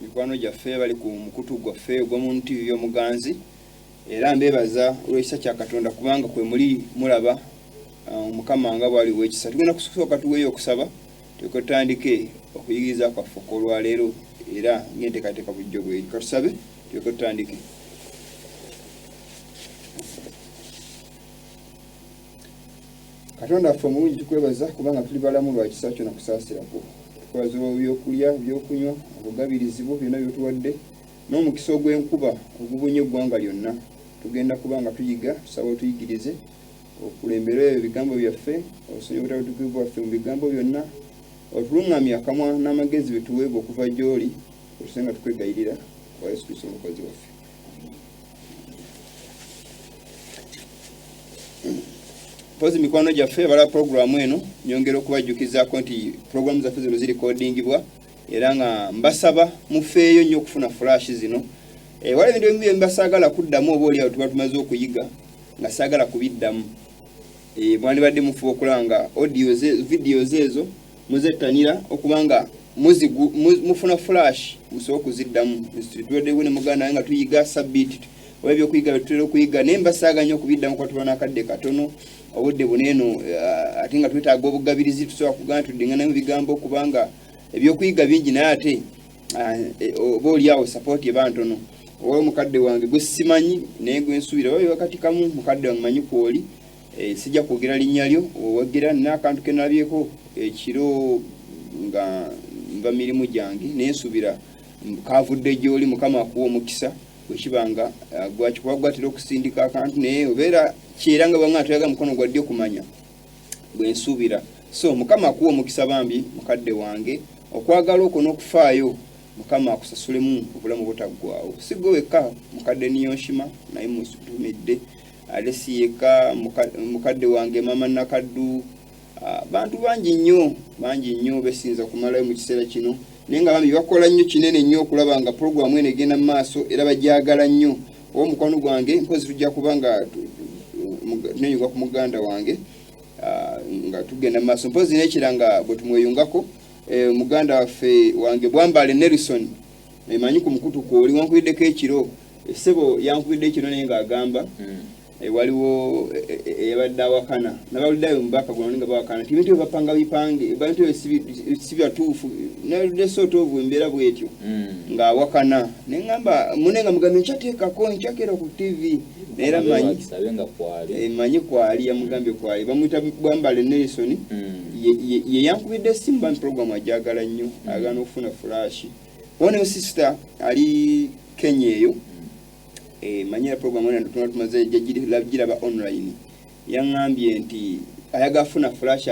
Mikwano gyaffe bali ku mukutu gwaffe ogwa Moon TV Omuganzi, era mbeebaza olw'ekisa kya Katonda kubanga kwe muli mulaba Mukama nga bw'ali ow'ekisa. Tugenda kusooka tuweeyo okusaba tulyoke tutandike okuyigiriza kwaffe okw'olwaleero era ng'enteekateeka bulijjo bweri. Katusabe tulyoke tutandike. Katonda waffe omulungi, tukwebaza kubanga tuli balamu lwa kisa kyo na kusaasira kwo. Tukwebaza olw'ebyokulya, ebyokunywa, obugabirizi bwo byonna by'otuwadde, n'omukisa ogw'enkuba ogubunye eggwanga lyonna. Tugenda kuba nga tuyiga, tusaba otuyigirize, okulembere ebigambo byaffe, osonyiwe obutali butuukirivu bwaffe mu bigambo byonna, otuluŋŋamye akamwa n'amagezi bituweebwa okuva gy'oli, otuse nga tukwegayirira kwa Yesu Kristo Omulokozi waffe. Mpozi mikwano gyaffe abala pulogulaamu eno, nyongera okubajjukizaako nti pulogulaamu zaffe zino zirikodingibwa era nga mbasaba mufeeyo nnyo okufuna fulashi zino. Waliwo ebintu ebimu bye mba saagala kuddamu, oba oli awo tuba tumaze okuyiga nga saagala kubiddamu. Mwandibadde mufuba okulaba nga audio videos ezo muzettanira okuba nga mufuna flash musobole okuziddamu. Tubaddewo ne muganda wange nga tuyiga sabbiiti oba ebyokuyiga bye tutera okuyiga, naye mbasaaga nnyo okubiddamu kuba tuba n'akadde katono obudde buno eno, ate nga twetaaga obugabirizi. Tusobola kugamba tuddinganamu ebigambo kubanga ebyokuyiga bingi, naye ate oba oli awo sapooti eba ntono. Oba mukadde wange gwe simanyi naye gwe nsuubira oba wakati kamu mukadde wange manyi kwoli, sijja kwogera linnya lyo, owagira nina akantu ke nalabyeko ekiro nga nva mirimu gyange, naye nsuubira kavudde gy'oli. Mukama akuwa omukisa bwe kiba nga gwakikuba gwatera okusindika akantu, naye obeera kyera nga bwanga toyagala mukono gwa ddyo kumanya bwe nsuubira. So Mukama akuwa omukisa bambi mukadde wange, okwagala okwo n'okufaayo Mukama akusasulemu obulamu butaggwaawo. Si gwe wekka mukadde Niyonshima, naye mutumidde ate si yekka mukadde wange mama Nakaddu, bantu bangi nnyo, bangi nnyo besinza kumalayo mu kiseera kino, naye nga bambi bakola nnyo kinene nnyo okulaba nga pulogulaamu eno egenda mu maaso era bagyagala nnyo. Oba omukwano gwange mpozi tujja kuba nga tuneyunga ku muganda wange nga tugenda mu maaso, mpozi n'ekira nga bwe tumweyungako, muganda waffe wange Bwambale Nelson, emanyi ku mukutu kwoli wankubiddeko ekiro, ssebo yankubidde ekiro naye ng'agamba waliwo eyabadde awakana nabawuliddeayo mubaka guno nga bawakana nti ebintu bebapanga bipange, ebintu ebyo si byatuufu, naludde sort of embeera bwetyo ng'awakana, ne ŋŋamba mune nga mugambye nkyateekako nkyakera ku TV, naye era manyi Kisabe nga kwali. Manyi kwali yamugambye kwali bamuyita Bwambale Nelson. Ye yankubidde essimu bambi, program agyagala nnyo, ayagala n'okufuna flash. Wano sister ali Kenya eyo, manyi era program eno tuna tumaze giraba online, yaŋŋambye nti ayagala afuna flash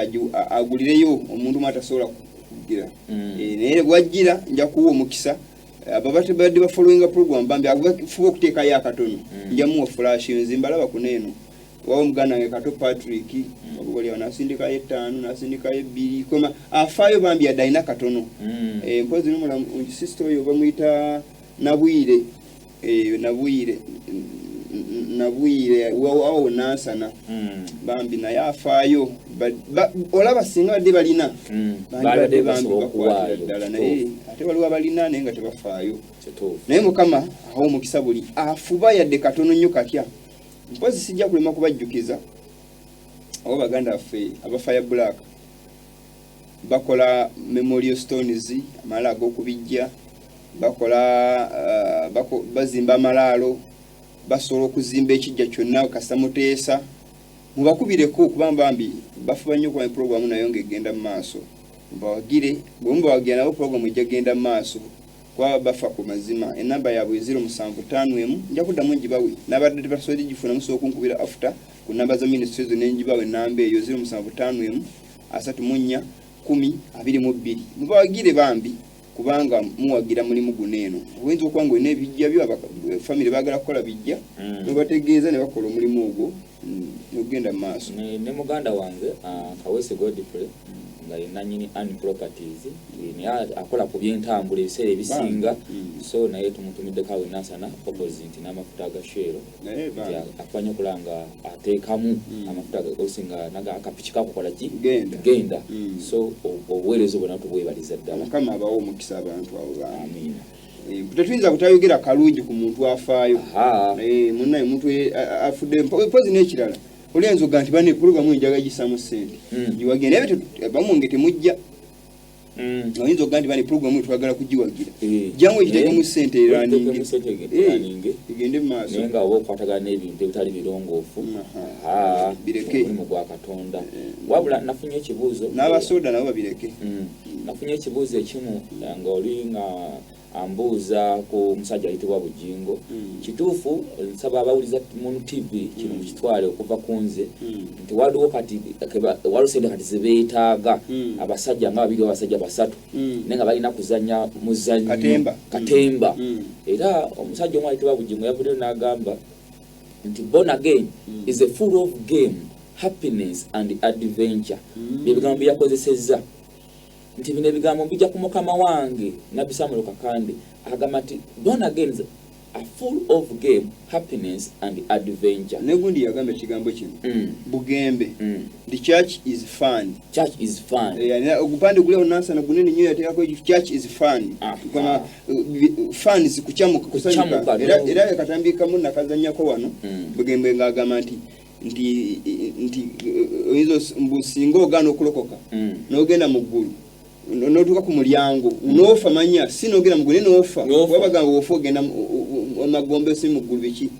agulireyo omuntu omu atasobola kugira. Naye bwajjira nja kuwa omukisa abo badde bafollowinga program bambi fuba okuteekayo akatono, nja muwa flash. Nze mbalaba kuno eno wawo muganda wange Kato Patrick, oba oli awo nasindikayo 5, nasindikayo 2, koma afaayo bambi yadde alina katono. Mpozi nomulamu sister oyo bamuyita Nabwire, Nabwire, Nabwire awo Nansana, bambi naye afaayo. Olaba singa badde balina bandibadde Bandibadde bambi basobola bakwatira okuwaayo, ddala, naye ate waliwo abalina naye nga tebafaayo. Kituufu. Naye Mukama awa omukisa buli afuba yadde katono nnyo katya. Mpozi sijja kulema kubajjukiza oba baganda baffe aba Fire Black bakola memorial stones, amalaalo ag'okubijja bakola, bazimba amalaalo, basobola okuzimba ekijja kyonna kasita muteesa, mubakubireko kuba bambi bafuba nnyo okuba puroguramu nayo ng'egenda mu maaso. Mubawagire, bwe mubawagira nabo puroguramu ejja kugenda mu maaso kuba bafa ku mazima. Enamba yaabwe 0751, nja kuddamu ngibawe, n'abadde tebasobola gifuna musobola okunkubira after ku namba za ministry ezo nengibawe enamba eyo 0751 34 10 22. Mubawagire bambi kubanga muwagira mulimu guno eno. Oyinza okuba nga olina ebijja byo, famire baagala kukola bijja, nobategeeza ne bakola omulimu ogwo nogenda mu maaso. Ne muganda wange Kawesi Godfrey nga ye nannyini An Properties, naye akola ku byentambula ebiseera ebisinga. So naye tumutumiddeko awo Nansana opposite n'amafuta aga Shell. Naye nti bambi. Afuba nnyo okulaba nga ateekamu amafuta olusi nga naga akapiki kakukola ki? Genda. Genda. Mm. So obuweereza bwonna tubwebaliza ddala. Mukama abawe omukisa abantu abo bambi. Amiina. Tetuyinza kutayogera kalungi ku muntu afaayo. Aha. Munnaye omuntu afudde mpozi n'ekirala oluyinza okuga nti bane pulogulaamu enjaga gisamu ssente giwagira, naye bamunge temujja. Oyinza okuga nti bane pulogulaamu twagala kugiwagira, jangu egitekemu ssente ogitekemu eraninge ssente eraninge. Egende mu maaso. Naye nga oba okwatagana n'ebintu ebitali birongoofu, Aha. Bireke. Omulimu gwa Katonda. Wabula nafunye ekibuuzo N'abasoda nabo babireke. Nafunye ekibuuzo ekimu nga oli nga ambuuza ku musajja ayitibwa Bujingo. Kituufu, nsaba abawuliza Munu TV kino mukitwale okuva ku nze nti waliwo kati waliwo sente kati zebeetaaga abasajja nga babiri oba abasajja basatu naye nga balina kuzanya muzannyo Katemba. Katemba. Era omusajja omu ayitibwa Bujingo yavuddeyo n'agamba nti born again is a full of game, happiness and adventure. Byebigambo byeyakozesezza nti bino ebigambo mbijja ku mukama wange Nabbi Samuel Kakande, agamba nti born again is a full of game, happiness and adventure. Negundi yagamba ekigambo kino bugembe, the church is fun. Church is fun. Ogupande guli awo Nansana gunene nnyo, yateekako ekyo, church is fun. Kwama, fun si kukyamuka, kusanyuka. Kukyamuka, Era no. era akatambi kamu nakazannyako wano. Bugembe ng'agamba nti oyinza mbu singa ogaana okulokoka n'ogenda mu ggulu, n'otuuka ku mulyango n'ofa, manya si n'ogenda mu ggulu naye n'ofa. N'ofa. Kuba bagamba ofa ogenda amagombe si mu ggulu biki.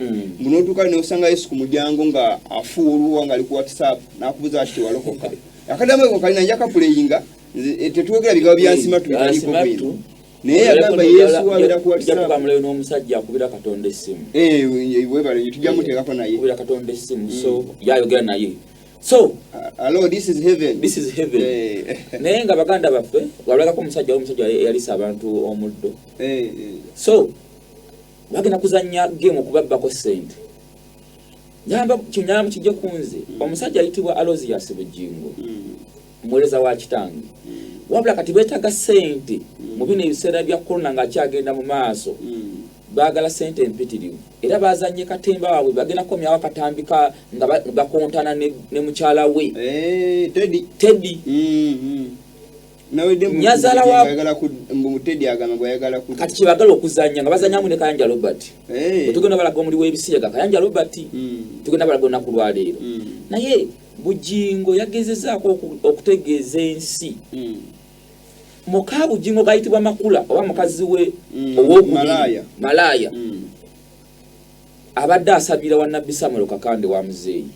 Mbu n'otuuka n'osanga Yesu ku mulyango nga afuulwa ng'ali ku WhatsApp n'akubuuza lwaki tewalokoka. Akadamu ako kalina nja kapuleyinga nze, tetwogera bigambo bya nsimatu bitaliiko Nsimatu. bwino, naye yagamba Yesu abeera ku Ojja WhatsApp. kugamulayo n'omusajja akubira Katonda essimu. Webale, tujja muteekako naye. Akubira Katonda essimu, so yayogera naye, so Hello, this is heaven. This is heaven. Naye nga baganda baffe walabako omusajja eyalisa abantu omuddo. So bagenda kuzanya game okubabbako sente. Nyamba kinyama kijje ku nze. Omusajja ayitibwa Alozias Bujingo muweereza wa kitange, wabula kati beetaaga sente mu bino ebiseera bya korona ng'akyagenda mu maaso. Baagala sente empitirivu era bazanye katemba waabwe, bagenda kukomyawo akatambi ka nga bakontana ne mukyala we. Teddy. Teddy. Nawedde Nyazaala ayagala ku mbu Teddy agamba bw'ayagala ku Kati kyebagala okuzanya nga bazanyamu ne Kayanja Robert. Bwe tugenda balaga omuli w'ebisiyaga Kayanja Robert, tugenda balaga olunaku lwaleero. Naye Bujingo yagezezaako okutegeeza ensi muka Bujingo gayitibwa Makula oba mukazi we owokubiri. Malaaya. Malaaya. Abadde asabira wa Nabbi Samuel Kakande wa muzeeyi.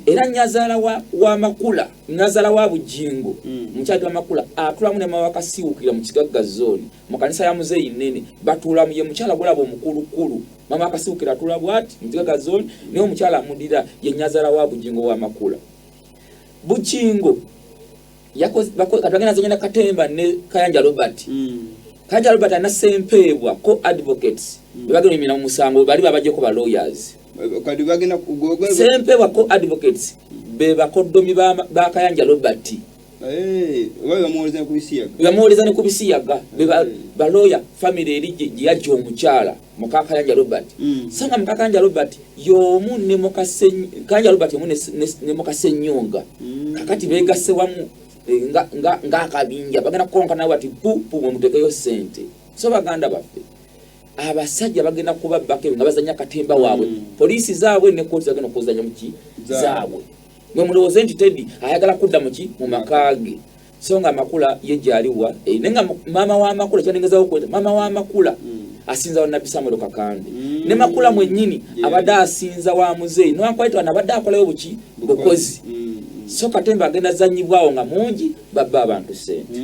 Era nyazaala wa Makula, nyazaala wa Bujingo, mukyali wa Makula atulamu ne mawakasiwukira mu Kigagga Zone mu kanisa ya muzeeyi nene batuulamu. Ye mukyala gwolaba omukulukulu mama akasiwukira atula bwati mu Kigagga Zone, naye omukyala amudira ye nyazaala wa Bujingo wa Makula. Bujingo kati bagenda zanya na katemba ne Kayanja Robert. Kayanja Robert alina Sempeebwa ko advocates bebagenda oyimira mu musango, bali babajjeko ba lawyers. Kati bagenda Sempeebwa ko advocates be bakoddomi ba Kayanja Robert. Oba bamuwoleza ku bisiyaga. Bamuwoleza ne ku bisiyaga. Be balooya family eri gye yajja omukyala muka Kayanja Robert. So nga muka Kayanja Robert y'omu ne muka Kayanja Robert y'omu ne muka Senyonga. Kakati begasse wamu ng'akabinja bagenda kukonkana bati pu pu mwemutekeyo ssente. So baganda baffe, abasajja bagenda kubabbako ebyo nga bazanya katemba waabwe. Poliisi zaabwe ne kooti zagenda okuzanya muki Zaabwe. Zaabwe. Mwe mulowooze nti Teddy ayagala kudda muki mu maka ge, so nga Makula ye gyaliwa, naye nga maama wa Makula kyanengezawo okweta maama wa Makula asinza wa Nabbi Samuel Kakande ne Makula mwennyini abadde asinza wa muzeeyi newankwaitwa nabadde akolayo buki bukozi. So katemba agenda zanyibwawo nga mungi babba abantu sente.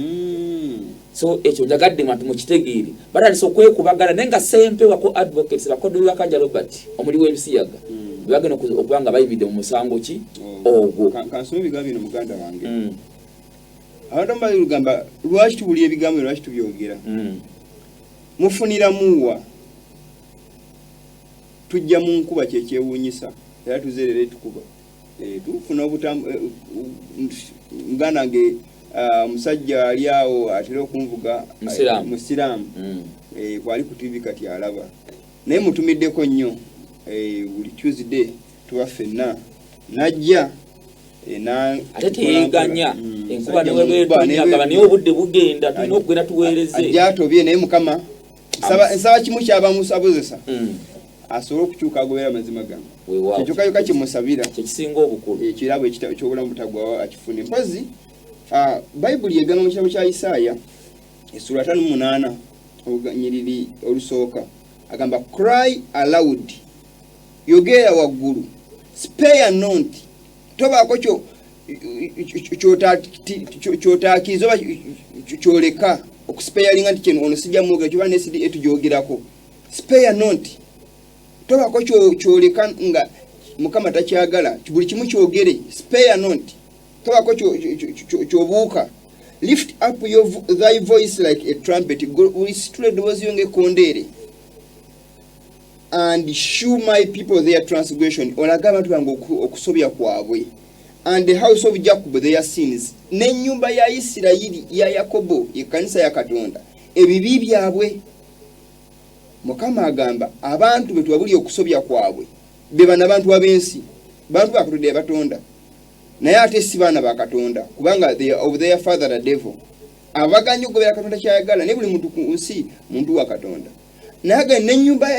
So ekyo njagadde bantu mukitegeere, batandise okwekubagana naye nga Sempewako advocates bakoddomi ba Kanja Robert omuli w'ebisiyaga bebagenda okuba nga bayimiridde mu musango ki ogwo. Kansome ebigambo bino muganda wange. Abantu abamu balugamba lwaki tuwulira ebigambo bino, lwaki tubyogera. Mufuniramuwa tujja mu nkuba kyekyewuunyisa era tuzerera tukuba. Tufuna obutambu muganda wange, omusajja ali awo atera okunvuga. Musiraamu. Musiraamu. Kwali ku TV kati alaba, naye mutumiddeko nnyo. Buli Tuesday tuba ffenna najja Ate teyeganya enkuba Musajja mu nkuba, newebetonya agamba naye obudde bugenda, tulina okugenda tuweereze. Ajja atobye naye mukama Nsaba kimu kyabamusabozesa asobole okukyuka agobera amazima gano. Weewaawo. Kyekyoka yoka kyemusabira. Kyekisinga obukulu. Ekirabo ekyobulamu butaggwawo akifune. Mpozi Bayibuli egamba mu kitabo kya Isaaya essula 58 nyiriri olusooka, agamba, "Cry aloud," yogera waggulu, "spare not," tobaako kyotaakiriza oba kyoleka okusparinga nti kino ono sijja mwogera kyoba ne SDA tugyogerako. Spare not, tobaako kyoleka nga Mukama takyagala, buli kimu kyogere. Spare not, tobaako kyobuuka. Lift up thy voice like a trumpet, ositula eddoboozi lyo ng'ekkondeere, and shew my people their transgression, olage abantu bange okusobya kwabwe, and the house of Jacob their sins, n'ennyumba ya Isirayiri, ya Yakobo, ekkanisa ya Katonda, ebibi byabwe. Mukama agamba abantu be tubabuli okusobya kwabwe be bano abantu ab'ensi, bantu ba Katonda yabatonda, naye ate si baana ba Katonda, kubanga they are of their father the devil. Abaganya okugobera Katonda kyayagala, naye buli muntu ku nsi muntu wa Katonda. Naye agamba n'ennyumba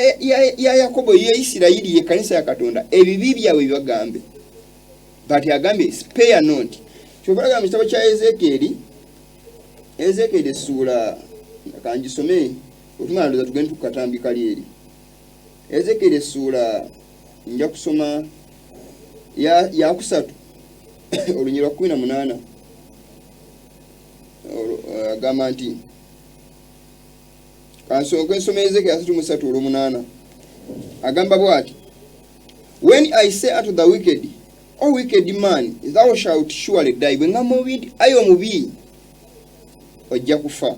ya Yakobo, ya Isirayiri, yekanisa ya Katonda, ebibi byabwe bibagambe. But agambye spare not. Kyova mu kitabo kya Ezekyeri, Ezekyeri essuula, kangisome otumalandoza tugende tukukatambi kali eri Ezekyeri essuula, nja kusoma yakusatu olunyi lwa 18. Agamba nti, kansooke nsoma Ezekyeri 33 olw'omunaana, agamba bw'ati, "When I say unto the wicked, O wicked man, thou shalt surely die," bwe ngamba omubi nti, ayi omubi, ojja kufa,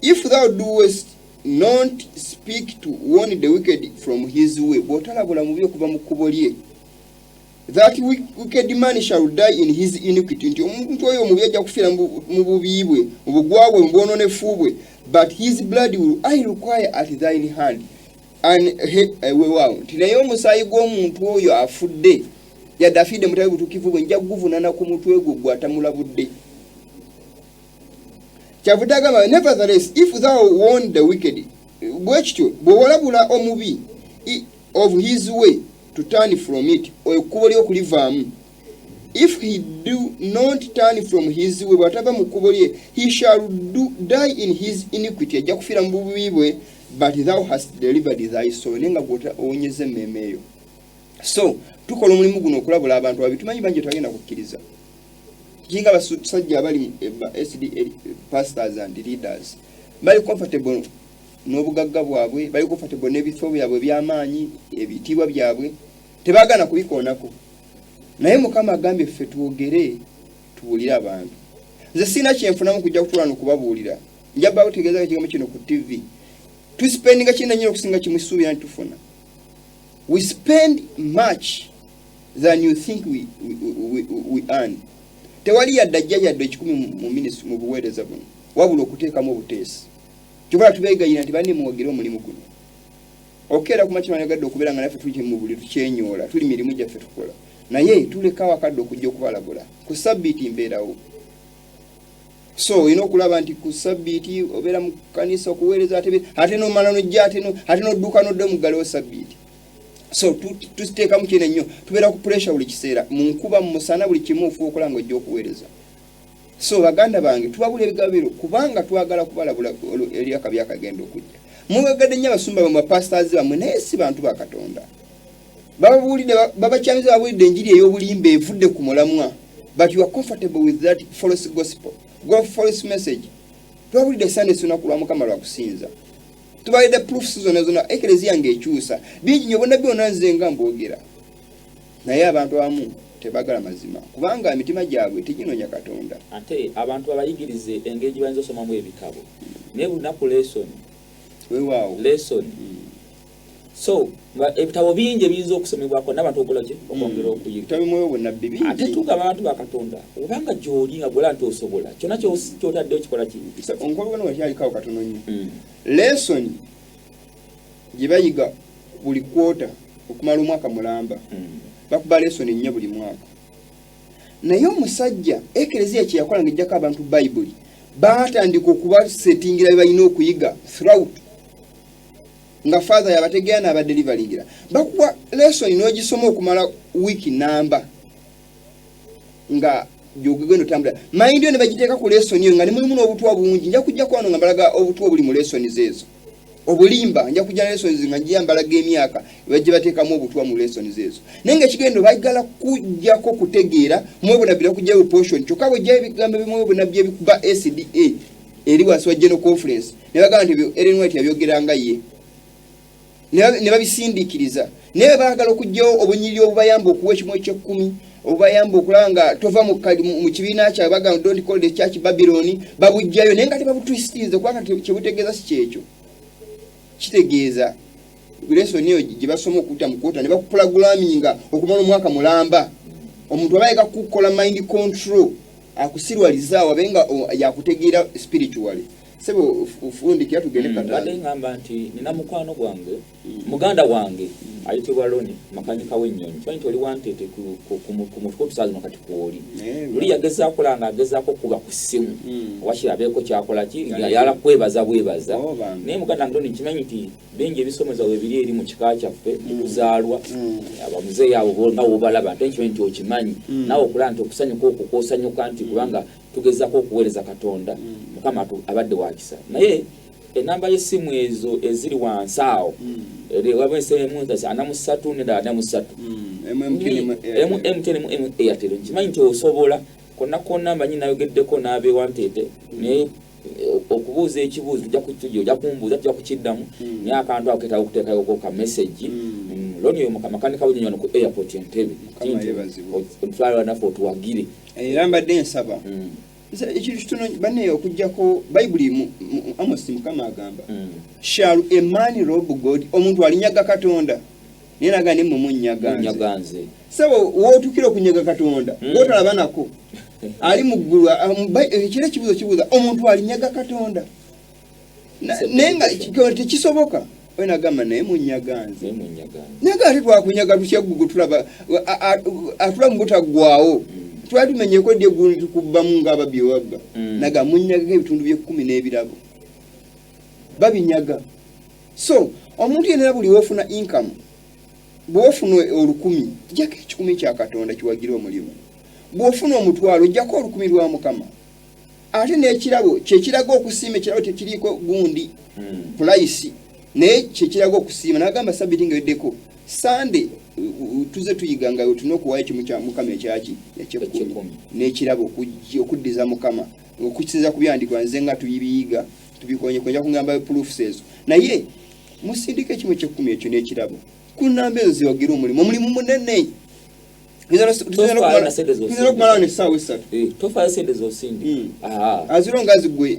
if thou doest not speak to warn the wicked from his way, bw'otalabula mubi okuva mu kkubo lye, that wicked man shall die in his iniquity, nti omuntu oyo omubi ajja kufiira mu bubi bwe, mu bugwa bwe, mu bwononefu bwe, but his blood will I require at thine hand. Weewaawo nti naye omusaayi gw'omuntu oyo afudde, yadde afiidde mutabi butuukivu bwe, nja kuguvunana ku mutwe gwe gwatamulabudde. Kyavudde agamba, "Nevertheless, if thou warn the wicked," bwe kityo bw'owalabula omubi, "of his way to turn from it," ekkubo ly'okulivaamu, "if he do not turn from his way," bw'atava mu kkubo lye, "he shall die in his iniquity," ajja kufiira mu bubi bwe, "but thou hast delivered thy soul," naye nga gw'ota owonyeza emmeeme eyo. So tukola omulimu guno okulabula abantu ababi. Tumanyi bangi twagenda kukkiriza kinga abasajja abali mu SDA pastors and leaders bali comfortable n'obugagga bwabwe, bali comfortable n'ebifo byabwe eby'amaanyi, ebitiibwa byabwe, tebaagana kubikoonako. Naye Mukama agambye ffe twogere, tubuulire abantu. Nze sirina kyenfunamu kujja kutuula nokubabuulira, njaba kutegeeza ekigambo kino ku TV. Tuspendinga kinene nnyo okusinga kimusuubira nti tufuna. We spend much than you think we earn. Tewali yadde ajja yadde 100 mu ministry, mu buweereza buno, wabula okuteekamu obuteesi. Kyobala tubeegayira nti banne muwagire omulimu guno. Okeera ku makya yagadde okubeera nga naffe tuli mu buli tukyenyoola, tuli mirimu gyaffe tukola, naye tulekawo akadde okujja okubalabula. Ku sabbiiti mbeerawo, so olina okulaba nti ku sabbiiti obeera mu kanisa okuweereza, ate nomala nojja, ate nodduka nodda omuggalewo sabbiiti. So tuteekamu kino ennyo, tubeera ku pressure buli kiseera, mu nkuba, mu musana, buli kimu ofuba okola nga ojja okuweereza. So baganda bange, tubabula ebigabiro kubanga twagala kubalabula eri akabi akagenda okujja. Mubagadde nnyo abasumba bamwe, bapastors bammwe, naye si bantu ba Katonda. Bababuulidde, babakyamiza, babuulidde enjiri ey'obulimba evudde ku mulamwa, but you are comfortable with that false gospel, go false message. Tubabulidde Sunday si lunaku lwa Mukama lwa kusinza, tubalidde proofs zonna zonna, ekereziya ng'ekyusa bingi nnyo, bonna byonna nze nga mbwogera, naye abantu abamu tebagala mazima kubanga emitima gyabwe teginoonya Katonda. Ate abantu abayigirize engeri gye bayinza osomamu ebitabo, naye buli lesson. Weewaawo. Lesson. So nga ebitabo bingi ebiyinza okusomebwako n'abantu okola ki, okwongera okuyiga. Bitabo mwoyo bunnabbi Ate bingi. Tugamba abantu ba Katonda, obanga gy'oli nga gwolaba nti osobola kyonna kyotaddeyo kikola ki. Onkologano wakyaliko katono nnyo. Lesson gye bayiga buli kwota okumala omwaka mulamba, bakuba lesson nnyo buli mwaka. Naye omusajja ekereziya kye yakola ng'ejjako abantu Bayibuli, baatandika okubasetingira bye balina okuyiga throughout. Nga father yabategeera n'abadelivaringira. Bakuwa lesson n'ogisoma okumala wiiki namba nga gyogenda otambula, mind yo ne bagiteeka ku lesson eyo, nga ne mulimu n'obutwa bungi. Nja kujja kwano nga mbalaga obutwa obuli mu lessons ezo, obulimba. Nja kujja ne lessons nga njiya mbalaga emyaka bajje bateekamu obutwa mu lessons ezo, naye nga ekigendo bagala kujjako kutegeera mwebunabbi nakujjayo portion. Kyokka bwejjayo ebigambo bimwebunabbi ebikuba SDA eri wansi wa General Conference, ne bagamba nti ebyo Ellen White yabyogeranga ye, ne babisindiikiriza. Naye baagala okuggyawo obunyiriri obubayamba okuwa ekimu ekyekkumi, obubayamba okulaba nga tova mu kibiina kyabwe. Bagamba, "Don't call the church Babylon." Babugjayo, naye nga tebabutwistinze, kubanga kyebutegeeza si kyekyo. Kitegeeza lesson eyo gye basoma okutta mu kwota ne bakuprogramminga okumala omwaka mulamba. Omuntu aba ayega kukola mind control, akusirwalizaawo abe nga yakutegeera spiritually. Sebo, ofundikira tugende. Mbadde Kataano. Ngamba nti nina mukwano gwange, muganda wange ayitibwa Loni, makanika w'ennyonyi. Kimanyi nti oli wantete ku mutwe otusaa zino kati kwoli. Luli yagezaako kola nga agezaako kuba ku ssimu, wakiri abeeko kyakola ki, yala kwebaza bwebaza. Oh, bambi. Naye muganda wange Loni, nkimanyi nti bingi ebisomeza webiri eri mu kika kyaffe tuzaalwa abamuzeeyi abo nga wobalaba, nte nkimanyi nti okimanyi naawe okulaba nti okusanyuka okwo kwosanyuka nti kubanga tugezaako okuweereza Katonda. Mukama abadde wakisa, naye enamba y'essimu ezo eziri wansi awo, waliwo emu 43 nedala 43. MTN mu Airtel. Nkimanyi nti osobola konna konna, mbanyi nayogeddeko n'abewanteete, naye okubuuza ekibuuzo ojja kumbuuza, tujja kukiddamu. Naye akantu ako ketaaga okuteekayoko ka message. Loni oyo makanika w'ennyonyi wano ku airport Entebbe. Mukama yeebazibwe. Otwala naffe otuwagire. Era mbadde nsaba. Nze ekintu kitono banne, okugjako Bayibuli mu Amos, Mukama agamba, "Shall a man rob God?" Omuntu alinyaga Katonda? Naye naga ne mumunyaga nze. Munyaga nze. Sebo, wootukira okunyaga Katonda gwotalaba nako ali mu ggulu, ekiro ekibuuzo kibuuza, omuntu alinyaga Katonda? Naye nga tekisoboka. Oyo nagamba, naye munyaga nze. Naye munyaga nze. Naye nga ate twakunyaga tutya gwe tulaba atula mu butaggwawo? Twali tumenyeko ddi eggulu netukubbamu ng'ababbi webabba? Naga munyagako ebitundu by'ekkumi n'ebirabo, babinyaga. So omuntu yenna buli wofuna income, bw'ofuna 1000, jjako 100 kya Katonda kiwagire omulimu. Bw'ofuna 500, jjako 1000 lwa Mukama. Ate n'ekirabo kyekiraga okusiima. Ekirabo tekiriiko gundi price, naye kyekiraga okusiima. Nagamba sabiti nga eddeko Sande tuze tuyiga nga tulina okuwaayo ekimu kya Mukama ekyaki ekyekkumi Ekyekkumi. N'ekirabo okuddiza Mukama okukisinza ku byandikwa. Nze nga tubiyiga tubikonyekonja kugamba proofs ezo, naye musindike ekimu ekyekkumi ekyo n'ekirabo ku namba ezo ziwagire omulimu. Omulimu munene. Tofaayo na sente z'osindika. Tuyinza okumalawo nesaawa 3. Tofaayo sente z'osindika. Aziro nga zigwe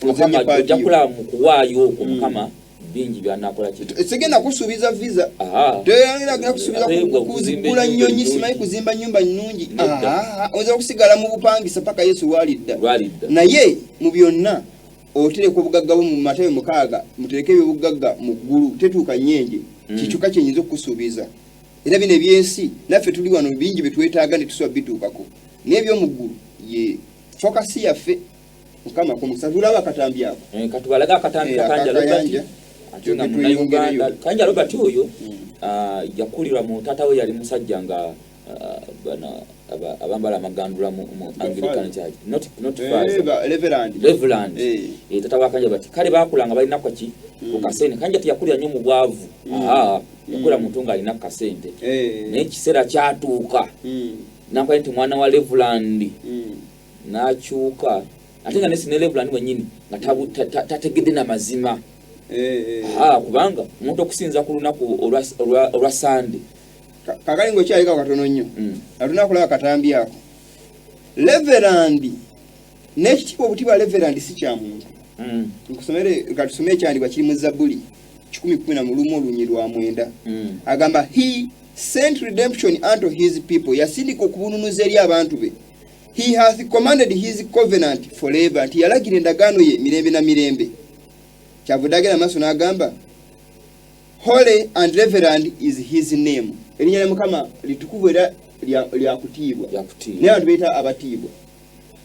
Mukama ozanye ojja paati. Kulaba mu kuwaayo okwo, Mukama bingi byanakola ki. Sigenda kusuubiza visa. Teyagenda kusuubiza Ate gwe okuzimba kugula ennyumba nnyonyi, ennungi. Simanyi kuzimba nyumba nnungi. Nedda. Oyinza okusigala mu bupangisa paka Yesu lwalidda. Lwalidda. Naye mu byonna otereka obugagga bwo mu Matayo 6, mutereke ebyobugagga mu ggulu tetuuka nyenje. Kikyuka kyenyinza okukusuubiza. Era bino ebyensi naffe tuli wano, bingi byetwetaaga ne tusobola bituukako, naye ebyomu ggulu ye focus yaffe. Mukama kumukisa. Tulaba akatambi ako. Katubalage akatambi ka Kayanja Robert. Akayanja. Ate nga Tweyongereyo. munnayuganda Kayanja Robert oyo, yakulirwa mu taata we, yali musajja nga bano abambala amagandula mu Anglican Church, not father. Reverend. Reverend. Tata wa Kanja bati kale bakula nga balina kwaki ku kasente. Kanja teyakulira nnyo mu bwavu. Yakulira muntu ng'alina ku kasente, naye ekiseera kyatuuka nakola nti mwana wa Reverend n'akyuka, ate nga nesi ne Reverend mwennyini nga tategedde na mazima. Kubanga omuntu okusinza ku lunaku olwa Sande. Kakali ngaokyaliko katono nnyo. Atulina kulaba katambi ako. Reverend n'ekitiibwa obutiibwa reverend si kya muntu. Nkusomere, katusome ekyandibwa kiri mu Zabuli 111 olunyi lwa 9. Agamba, "He sent redemption unto his people." Yasindika okubununuza eri abantu be. "He hath commanded his covenant forever." Nti yalagira endagaano ye mirembe na mirembe. Kyavudde agenda maaso n'agamba, "Holy and reverend is his name." Erinnya lya Mukama litukuvu era lyakutiibwa. Lyakutiibwa. Naye abantu beyita abatiibwa.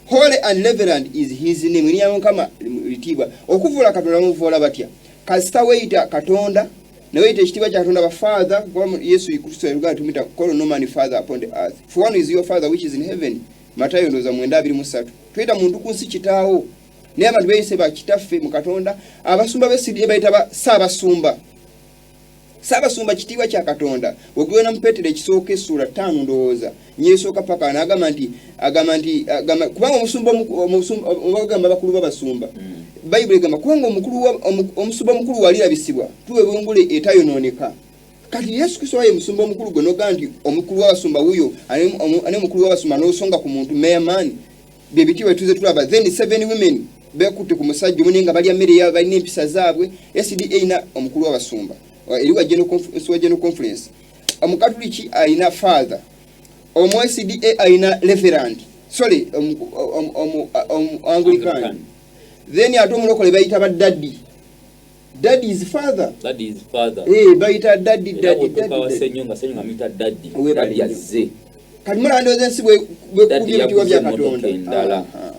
"Holy and reverend is his name." Erinnya lya Mukama litiibwa. Okuvoola Katonda muvoola batya? Kasita weeyita Katonda. Naye ekitiibwa kya Katonda ba father, kuba Yesu Kristo yalugamba tumuyita call no man father upon the earth, for one is your father which is in heaven. Matayo ndowooza 9:23. Tuyita muntu ku nsi kitaawo, naye abantu beeyise bakitaffe mu Katonda. Abasumba b'SDA bayita ba ssaabasumba. Ssaabasumba kitiibwa kya Katonda. Wegwena mu Petero ekisooka essuula 5 ndowooza nyesooka paka n'agamba nti agamba nti agamba kubanga omusumba omusumba bagamba bakulu b'abasumba. Bayibuli egamba kubanga omusumba omukulu walirabisibwa tuwe bungule etayonooneka. Kati Yesu Kristo waye musumba omukulu, gwe n'ogamba nti omukulu w'abasumba wuyo ane omukulu w'abasumba n'osonga ku muntu mayorman. Bye biti bwe tuze tulaba. Then seven women bekutte ku musajja omu naye nga balya mmere yaabwe, balina empisa zaabwe. SDA erina omukulu w'abasumba eri wa General Conference. Omukatuliki alina father, omu SDA alina reverend, sorry, omu Anglican. Anglican. Then ate omulokole bayita ba daddy. Daddy is father. That is father. Eh, bayita daddy. Era Daddy, bw'otuuka wa daddy, daddy. Ssenyonga, Ssenyonga amuyita daddy. Weebale Daddy nnyo. azze. Kati mulaba ndowooza ensi bwekubye Daddy ebitiibwa bya yaguze emmotoka Katonda. endala. Aha.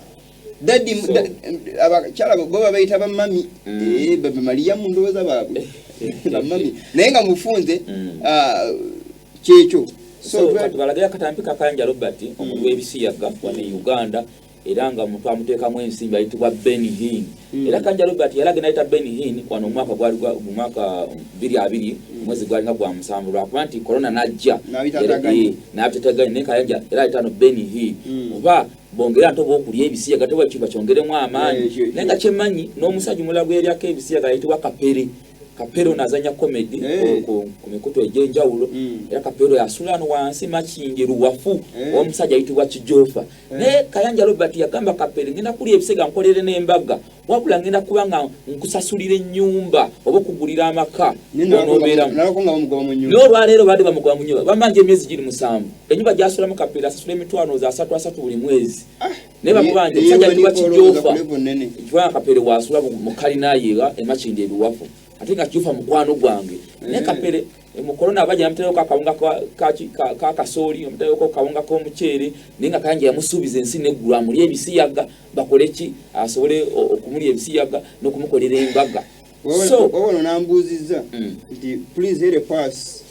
Daddy. Abakyala bo babayita bamami. Eh, bamaliyamu ndowooza baabwe bamami, naye nga mufunze. Ah, kyekyo. So kati balage akatambi ka Kayanja Robert, omuli w'ebisiyaga wano e Uganda, era nga omuntu amuteekamu ensimbi ayitibwa Ben Hin. Era Kayanja Robert yali agenda ayita Ben Hin wano omwaka gwali mu mwaka 2020, omwezi gwalinga gwa 7, lwakuba nti corona najja. N'abitataganya. N'abitataganya. Naye Kayanja era ayita no Ben Hin oba bongere ate oba okulya ebisiyaga teba kiba kyongeremu amaanyi. Naye nga kyemmanyi n'omusajja omulala gweyalyako ebisiyaga ayitibwa Kapere. Kapere ono azanya comedy ku mikutu egy'enjawulo. Era Kapere asula wano wansi Makindye Luwafu, omusajja ayitibwa Kijofa. Naye Kayanja Robert yagamba Kapere, ngenda kulya ebisiyaga nkolere n'embaga, wabula ngenda kuba nga nkusasulira ennyumba oba okugulira amaka onoobeeramu. Nalako nga bamugoba mu nyumba. Naye olwaleero badde bamugoba mu nyumba, bamanja emyezi giri 7. Ennyumba gyasulamu Kapere asasula emitwalo za asatu asatu buli mwezi, naye bamubanja. Omusajja ayitibwa Kijofa, kubanga Kapere wasula mu kalina ye emakindi ebiwafu, ate nga Kijofa mukwano gwange. Naye Kapere mu korona abajja bamutereko akawunga ka kasooli, bamutereko akawunga k'omuceere, naye nga Kayanja yamusuubiza ensi neggulu amulye ebisiyaga bakole ki asobole okumulya ebisiyaga n'okumukolera embaga. So ono nambuuzizza nti please help us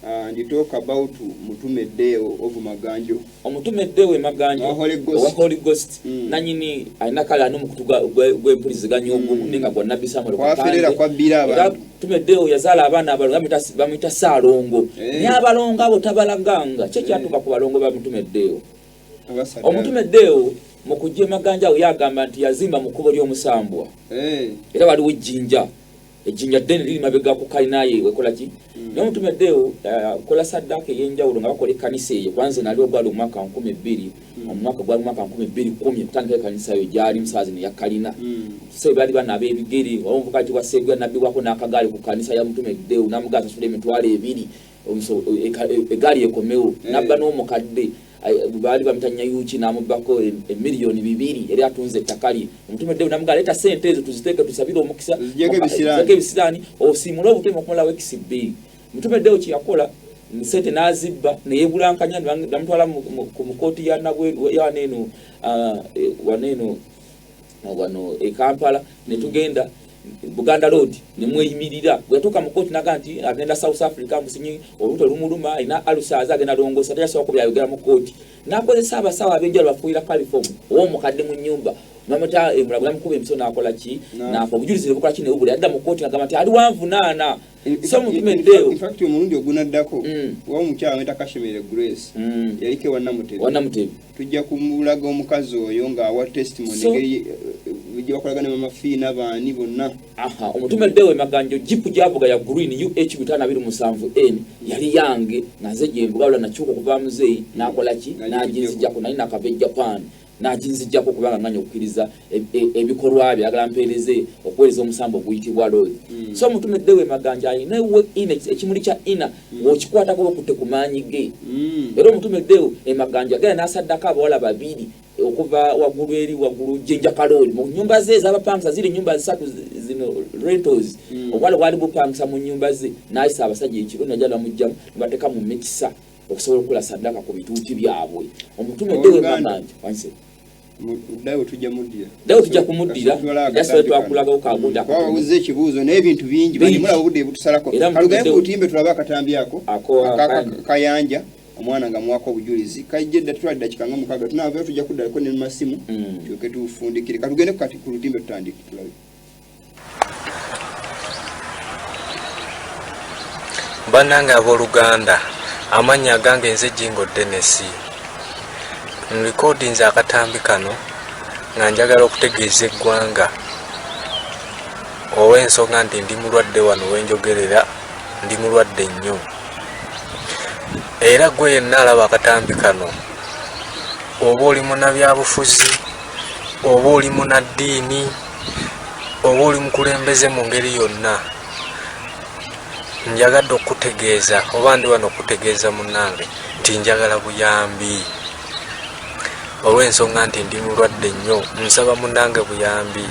and talk about Mutume Deo of Maganjo. Omutume Deo Emaganjo. Owa Holy Ghost. Owa Holy Ghost. Nanyini alina kale alina omukutu gw'empuliziganya ogumu, naye nga gwa Nabbi Samuel Kwaferera, Kakande. kwabbira Era abantu. Mutume Deo yazaala abaana abalongo, bamuyita Saalongo. Naye abalongo abo tabalaganga ki ekyatuuka ku balongo ba Mutume Deo. Abasadda. Omutume Deo mu kujja Emaganja awo yagamba nti yazimba mu kkubo ly'omusambwa. Era waliwo ejjinja, ejjinja ddene liri mabega ku kalinaye wekola ki. Naye omutume Deo akola saddaaka ey'enjawulo nga bakola ekkanisa eyo. Kwanze nali ogwali omwaka 2000, omwaka gwali mwaka 2010 okutandika ekkanisa eyo gyali musaazi neya kalina. Se baali banaaba ebigere, waliwo omuvuka ayitibwa Seguya nabbibwako n'akagaali ku kanisa ya Mutume Deo, namugaa asasula 20,000 egaali ekomewo. Nabba n'omukadde baali bamita Nyayuki, n'amubbako 2,000,000 eri atunze ettaka lye. Omutume Deo namugaa leeta sente ezo tuziteeke tusabire omukisa. Tuziggyeko ebisiraani. Tuziggyeko ebisiraani osiimule obuteme okumalawo ekisi 2. Mutume Deo kyeyakola sente n'azibba neyebulankanya namutwala ku mukooti ya Nabweru ya waneeno, waneeno wano e Kampala, netugenda Buganda Road nemweyimirira. Bwe yatuuka mu kooti naga nti agenda South Africa, musinyi olubuto lumuluma, alina ulcers, agenda longosa, tayasobola kubyayogera mu kooti. N'akozesa abasawo ab'enjawulo bafuuyira chloroform ow'omukadde mu nnyumba bamuta emulago, namukuba emiso n'akola ki n'afa. Obujulizi ne bukola ki ne bubula. Yadda mu kooti agamba nti ali wanvunaana. So Mutume Deo In fact, omulundi ogunaddako wa omukyala amwita Kashemere Grace, yaliko ewa Namutebi. Wa Namutebi. Tujja kumulaga omukazi oyo ng'awa testimony engeri gye bakolagana ne Mama Fiina baani bonna. Aha, omutume Deo Emaganjo jipu gyavuga ya green UH 527 N yali yange nga nze gye nvuga, wabula nakyuka okuva muzeeyi n'akola ki n'aginzijjako, naye nakava e Japan n'aginzijjako kubanga nganya okukkiriza ebikolwa bye agala mpeereze okuweereza omusambo oguyitibwa Lord. So omutume Deo Emaganja alina ewe ina ekimuli kya ina ng'okikwatako okutte ku maanyi ge. Era omutume Deo Emaganja agenda n'asaddako abawala babiri okuva waggulu eri waggulu Jjinja Kalooli mu nyumba ze ez'abapangisa, ziri nyumba zisatu zino rentals. Obwala bwali bupangisa mu nyumba ze, n'ayisa abasajja ekiro najja namugjamu ne bateeka mu mikisa okusobola okukola saddaka ku bituuti byabwe. Omutume Deo Owooluganda. Emaganja wansi. Ddawe tujja muddira. Ddawe tujja kumuddira, era sobe twakulagawo kagundi akatono. Wabuuza ekibuuzo n'ebintu bingi, bangi mulaba obudde butusalako. Kalugende ku lutimbe tulabe akatambi ako Kayanja, omwana nga muwako obujulizi. Kajje dda tutwala eddakiika nga 6, tunaavayo tujja kuddako ne masimu tulyoke tufundikire. Katugende kati ku lutimbe tutandike tulabe. Bannange abooluganda, amannya agange nze Jingo Dennis. Nrikodinze akatambi kano nga njagala okutegeeza eggwanga olw'ensonga nti ndi mulwadde wano wenjogerera, ndi mulwadde nnyo. Era gwe yenna alaba akatambi kano, oba oli munnabyabufuzi, oba oli munnaddiini, oba oli mukulembeze mu ngeri yonna, njagadde okukutegeeza oba ndi wano okukutegeeza munnange nti njagala buyambi. Olw'ensonga nti ndi mulwadde nnyo, nsaba munnange buyambi.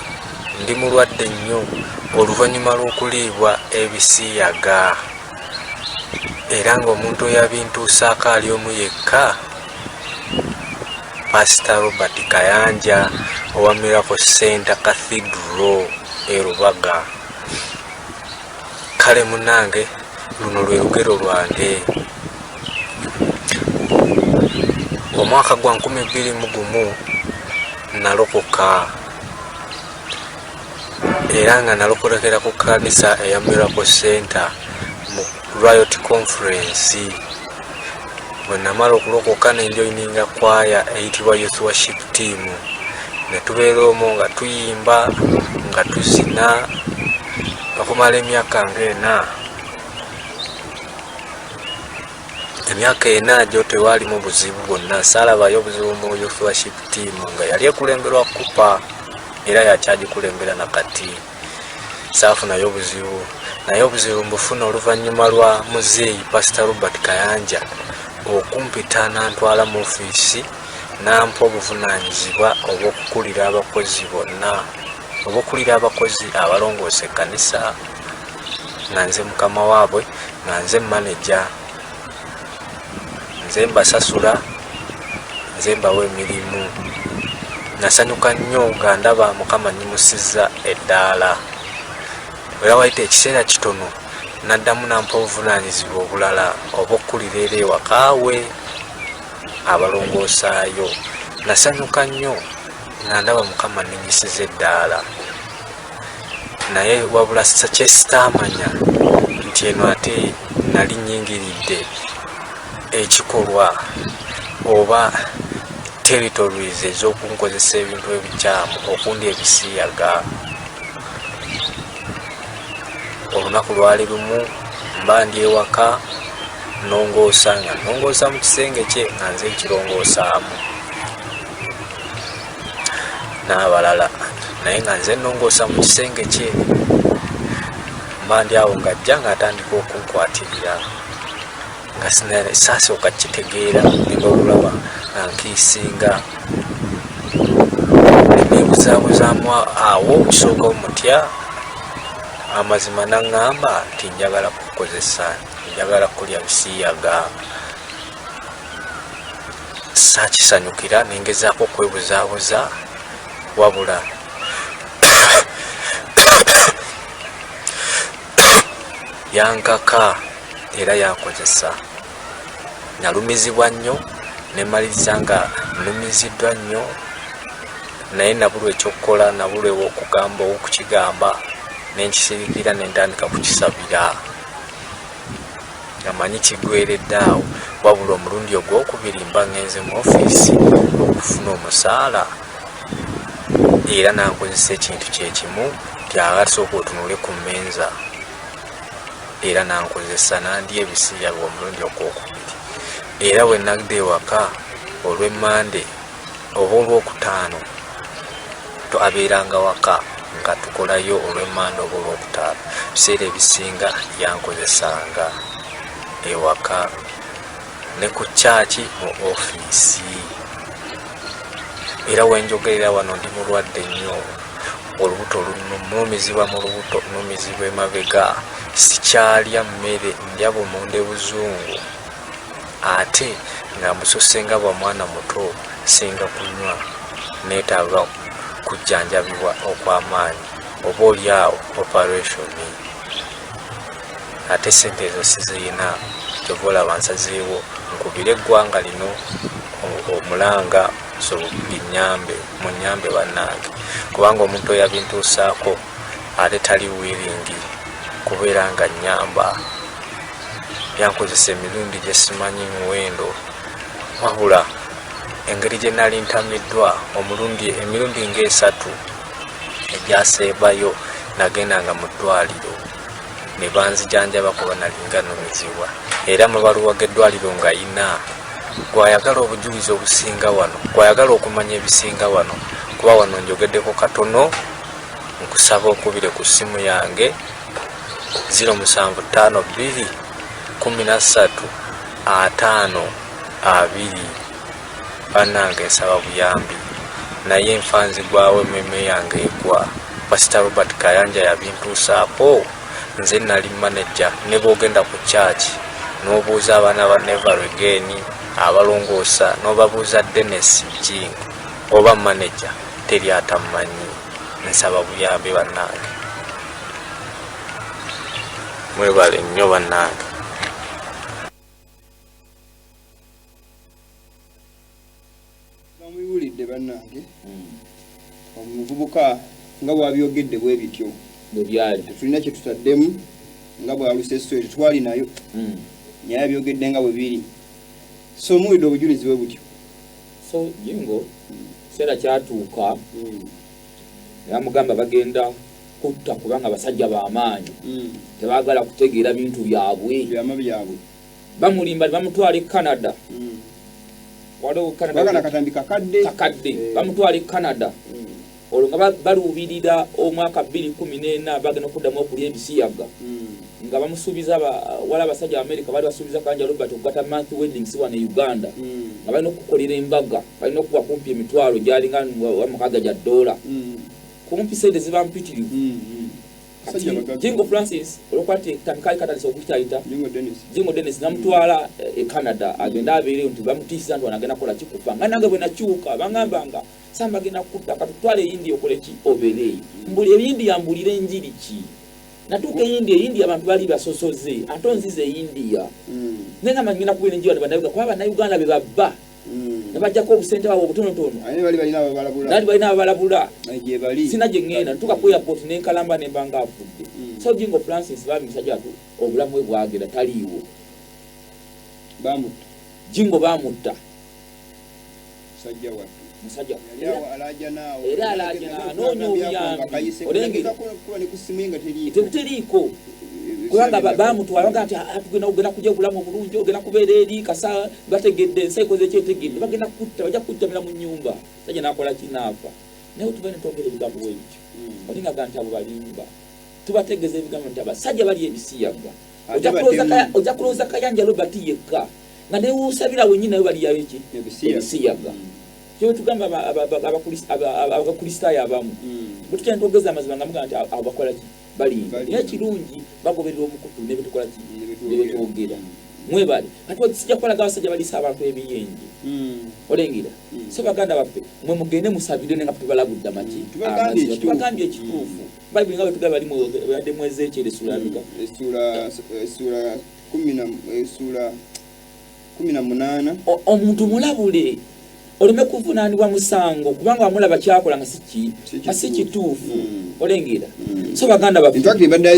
Ndi mulwadde nnyo oluvannyuma lw'okuliibwa ebisiyaga, era ng'omuntu eyabintuusaako ali omu yekka, Pasita Robert Kayanja owa Miracle Center Cathedral e Rubaga. Kale munnange, luno lwe lugero lwange. Omwaka gwa 2001 nalokoka, era nga nalokolekera ku kkanisa eya Miracle Center mu Riot Conference. Bwe namala okulokoka ne njoyininga kwaya eyitibwa Youth Worship Team, ne tubeera omwo nga tuyimba nga tuzina okumala emyaka ng'ena. Emyaka ena gyo tewaalimu buzibu bwonna, saalabayo obuzibu mu Youth Worship Team nga yali ekulemberwa Kupa, era yakyagikulembera na kati. Saafunayo obuzibu, naye obuzibu mbufuna oluvannyuma lwa muzeeyi Pasita Robert Kayanja okumpita n'antwala mu ofiisi n'ampa obuvunaanyizibwa obw'okukulira abakozi bonna, obw'okukulira abakozi abalongoosa ekkanisa, nga nze mukama waabwe, nga nze maneja, nze mbasasula, nze mbawa emirimu. Nasanyuka nnyo nga ndaba Mukama nnyimusizza eddaala. Era wayita ekiseera kitono n'addamu n'ampa obuvunaanyizibwa obulala obw'okukulira era ewaka we abalongoosaayo. Nasanyuka nnyo nga ndaba Mukama anninyisizza eddaala. Naye wabula kye sitaamanya nti eno ate nali nnyingiridde ekikolwa oba territories ez'okunkozesa ebintu ebikyamu, okundya ebisiyaga. Olunaku lwali lumu mba ndi ewaka nnongoosa, nga nnongoosa mu kisenge kye nga nze nkirongoosaamu n'abalala, naye nga nze nnongoosa mu kisenge kye. Mba ndi awo ng'ajja ng'atandika okunkwatirira, nga saasooka kukitegeera, ngenda okulaba nga nkiisinga nebuzaabuzaamu awo kisooka omutya amazima, n'aŋŋamba nti njagala kukukozesa, njagala kulya bisiyaga. Saakisanyukira ne ngezaako okwebuzaabuza, wabula yankaka era yankozesa. Nalumizibwa nnyo ne mmaliriza nga nnumiziddwa nnyo, naye nabulwa eky'okukola, nabulwa ew'okugamba ow'okukigamba, ne nkisirikira ne ntandika kukisabira nga manyi kiggweredde awo. Wabula omulundi ogwokubiri mba ngenze mu ofiisi okufuna omusaala, era n'ankozesa ekintu kye kimu nti sooka otunule ku mmeeza, era n'ankozesa n'andya ebisiyaga omulundi ogwokubiri. Era bwe nadda ewaka olw'Emmande oba Olwokutaano, abeeranga waka nga tukolayo olw'Emmande oba Olwokutaano, ebiseera ebisinga yankozesanga ewaka ne ku kyaki mu ofiisi. Era we njogerera wano ndi mulwadde nnyo, olubuto nnumizibwa mu lubuto, nnumizibwa emabega, sikyalya mmere, ndya bumonde buzungu ate nga mbusose nga bwa mwana muto, nsinga kunywa. Neetaaga kujjanjabibwa okw'amaanyi oba oli awo operation ate ssente ezo sizirina kyova olaba nsazeewo nkubire eggwanga lino omulanga so linyambe munyambe bannange kubanga omuntu oyo abintuusaako ate tali wiringi kubeera nga nyamba yankozesa emirundi gye simanyi muwendo wabula engeri gye nali ntamiddwa omulundi emirundi ng'esatu egyaseebayo nagendanga mu ddwaliro ne banzijanjaba kuba nalinga numizibwa era amabaluwa g'eddwaliro nga yina gwayagala obujulizi obusinga wano gwayagala okumanya ebisinga wano kuba wano njogeddeko katono nkusaba okubire ku ssimu yange 0752 13 50 20. Banange nsaba buyambi naye nfa nzigwawo emmeeme yange egwa. Pastor Robert Kayanja yabintuusaako nze nali manager ne bwogenda ku church n'obuuza abaana ba Never Again abalongoosa n'obabuuza Dennis Jing oba manager teri atammanyi nsaba buyambi bannange mwebale nnyo bannange. Bamubiwulidde bannange omuvubuka nga bwabyogedde bwe bityo bwe byali tetulina kye tutaddemu nga bwaluse story tetwali nayo naye abyogedde nga bwe biri so muwulidde obujulizi bwe butyo. So Jingo kiseera kyatuuka ne bamugamba bagenda kutta kubanga basajja bamaanyi tebaagala kutegeera bintu byabwe byama byabwe bamulimba ne bamutwala e Canada waliwo Canada akatambi kakadde kakadde bamutwala e Canada olwo nga baluubirira omwaka 2014 bagenda okuddamu okulya ebisiyaga nga bamusuubiza wala abasajja Amerika baali basuubiza Kayanja Robert okugata month weddings wano e Uganda nga balina okukolera embaga balina okuwa kumpi emitwalo gyalinga mukaaga gya ddoola kumpi sente ziba mpitirivu. Kati Jingo Francis olwokuba nti kaali katandise okuyitayita Jingo Dennis namutwala e Canada agende abeereyo nti bamutiisiza nti wano agenda kukola kikufa nga nange bwe nakyuka bangamba nga samba agenda kukutta katutwale e India okole ki obeere eyo mbuli e India mbulire enjiri ki natuuka e India e India abantu bali basosoze ate onzize e India naye nga ngenda kubeera enjiri wano bannayuganda kuba bannayuganda be babba ne bajjako obusente bwabwe obutonotono bali balina ababalabula sina gye ŋŋenda ntuuka ku airport ne nkalamba ne mba nga afudde so Jingo Francis bambi musajja watu obulamu bwe bwagenda taliiwo bamutta Jingo bamutta musajja wattu musajja era alaajana anoonya obuyambi olengera teriiko kubanga bamutwala bagamba nti ah, tugenda ogenda kujja obulamu obulungi ogenda kubeera eri kasa bategedde ensi ekoze ekyetegedde bagenda kutta bajja kukuttamira mu nyumba sajja nakola kinaafa naye tuba netwogera ebigambo bwebityo oli nga nti abo balimba tubategeeza ebigambo nti abasajja bali ebisiyaga ojja kulowooza Kayanja Robert yekka nga newosabira wenyini nayo baliyayo ki ebisiyaga kyebetugamba abakristaayo abamu bwetutya ntwogeza amazima nga mugamba nti abo bakola ki balimba naye kirungi bagoberera omukutu nebetukola ki nebetwogera mwebale kati sijja kukolaga abasajja balisa abantu ebiyenje olengera so baganda baffe mwe mugende musabire nenga tubalabudde amaki tubagambye ekituufu bayibuli nga bwetugamba bali badde mu Ezeekyeri essuula yameka essuula 18 omuntu mulabule oleme kuvunaanibwa musango kubanga wamulaba kyakola nga siki nga si kituufu olengera so baganda baffe in fact badde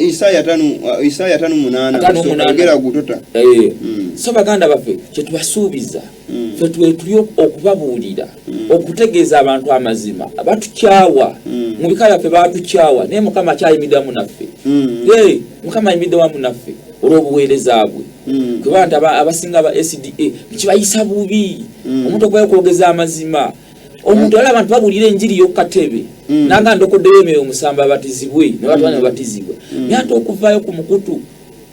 Isaya 5 Isaya 58 ogera gutota so baganda baffe kyetubasuubiza ffe tuli okubabuulira okutegeeza abantu amazima batukyawa mu bika byaffe batukyawa naye Mukama akyayimiridde wamu naffe Mukama ayimiridde wamu naffe olw'obuweereza bwe kuba nti abasinga aba SDA kibayisa bubi omuntu okubayo okwogeza amazima omuntu ala abantu babuulira enjiri y'okukatebe nanga ndokoddeyo emyoyo omusanvu abatizibwe ne batwala ne babatizibwa naye ate okuvaayo ku mukutu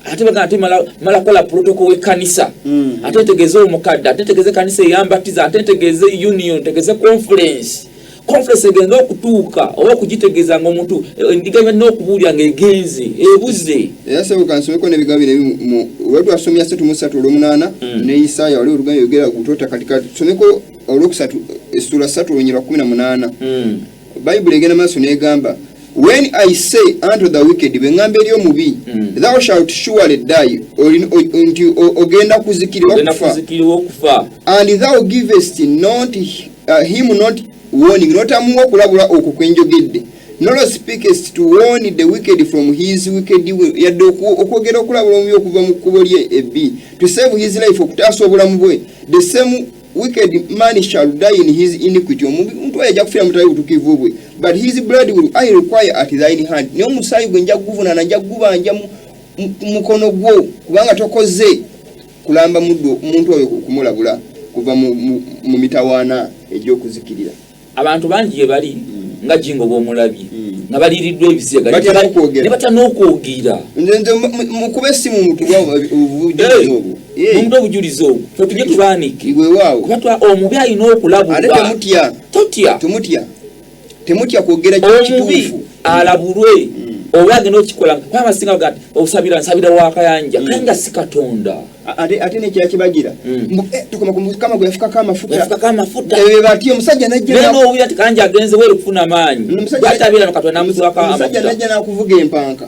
ate bagamba ate mala kukola protocol w'ekkanisa ate ntegeeze omukadde ate ntegeeze ekkanisa eyambatiza ate ntegeeze union ntegeeze conference Conference egenda okutuuka oba okugitegeeza nga omuntu endiga yonna okubuulira ng'egenze ebuze. Era sebo kansomeko n'ebigambo bino wetwasomye 33 olw'omunaana ne Isaaya wali olugambo yogera gutota kati katusomeko olwokusatu essula 3 olunyirwa 18. Bayibuli egenda maaso n'egamba, "When I say unto the wicked," bwe ŋŋamba eri omubi, "thou shalt surely die," nti ogenda kuzikirira ogenda okufa, kuzikirira okufa, "and thou givest not him not warning," notamuwa okulabula okwo kwenjogedde, "nor speakest to warn the wicked from his wicked way," yadde okwogera okulabula omubi okuva mu kkubo lye ebbi, "to save his life," okutaasa obulamu bwe, "the same wicked man shall die in his iniquity," omuntu oyo ajja kufiira mutali butuukirivu bwe, "but his blood will I require at thine hand," naye omusaayi gwe nja kuguvunaana, nja kugubanja mu mukono gwo, kubanga tokoze kulamba muddu omuntu oyo okumulabula kuva mu mitawaana egy'okuzikirira. Abantu bangi gye bali nga Jingo bw'omulabye nga baliiriddwa ebiziga Batya n'okwogera. Ne batya n'okwogera. Nze mukube essimu mutuwa obujulizi obwo. Mumupe obujulizi obwo, fe tujje tubaanike. Weewaawo. Kuba omubi alina Ate okulabulwa. Temutya. Totya. Temutya, temutya kwogera Omubi kituufu. alabulwe oba agenda okikola, kuba abasinga baga nti osabira nsabira wa Kayanja, Kayanja si Katonda. Ate nekira kibagira Mbu, tukoma ku Mukama gwe yafukako amafuta. Yafukako amafuta. Bati omusajja najja Naye n'owulira nti Kayanja agenze bweru kufuna maanyi, lwaki abeera no Katonda namuziwako omusajja amafuta? najja nakuvuga empanka,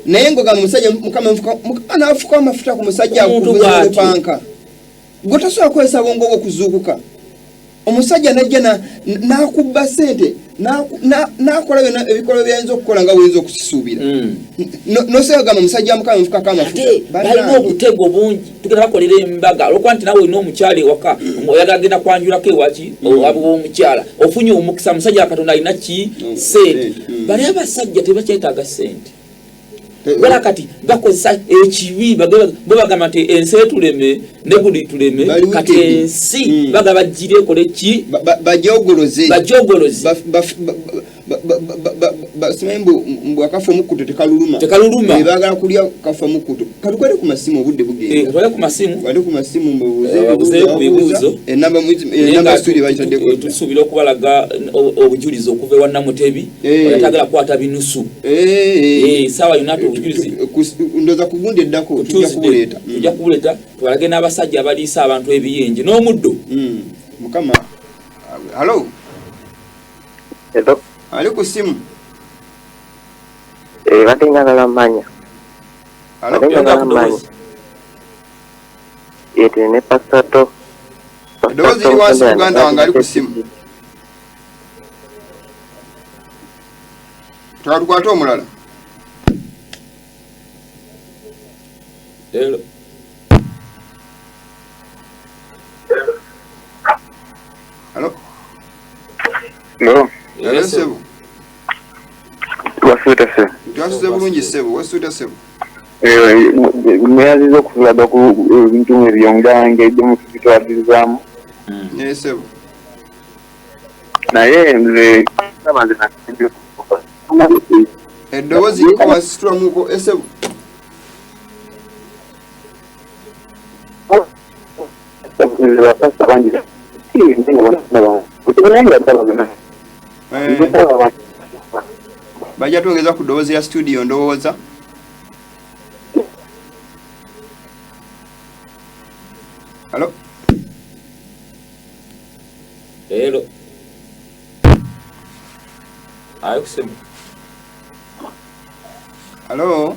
naye ngogamba omusajja Mukama Mukama nafuka amafuta ku musajja Omuntu akuvuza bw'atyo. olupanka, gwe tosobola kukozesa bwongo bwo kuzuukuka. Omusajja najja n'akubba sente, n'akola byonna ebikolwa byayinza okukola nga buyinza okusisuubira. Nosobola kugamba omusajja wa Mukama nfukako amafuta. Ate balina obutego bungi, tugenda bakolera embaga olwokuba nti nawe olina omukyala ewaka, oyagala agenda kwanjulako ewaki omukyala, ofunye omukisa, musajja wa Katonda alina ki? Sente. Bali abasajja tebakyetaaga sente, wala kati bakozesa ekibi, bo bagamba nti ensi etuleme ne buli tuleme. Bali Kati wicked. ensi bagamba bagire ekole ki? Bajogoloze. Bajogoloze. Simanyi mbu akafa omukkuto tekaluluma. Tekaluluma. Baagala kulya kafa mukkuto. Katukwate ku masimu, obudde bugenda. Katwale ku masimu. Kwate ku masimu mbubuuze. Babuuze ku bibuuzo. Enamba Naye enamba nga studio bagitaddeko. Tusuubira okubalaga obujulizi okuva ewa Namutebi. Oyatagala kukwata binusu. Saawa yonna ate obujulizi. Ndowooza ku gundi eddako tujja Tuesday, kubuleeta. Tujja kubuleeta tubalage n'abasajja abaliisa abantu ebiyenje n'omuddo. Mukama, halo. Hello. Ali ku simu? Badde njagala mmanya. Halo. Badde njagala mmanya. Tuli ne Pastor To. Eddoboozi liri wansi, muganda wange ali ku simu. Tukwate omulala. Hello. Halo. No. Hello, ssebo. Wasuuta se. Twasuze bulungi ssebo, wasuuta ssebo? Mweyaziza okutulaga ku ebintu ebyo nga ngeri mututwalirizaamu. Ne ssebo. Naye nze ndaba nze Eddoboozi liko wasitulamuko esebo. Nze bapasita bangi Bajja twongeza ku ddoboozi lya studio ndowooza. Halo. Hello. Ali ku simu. Halo,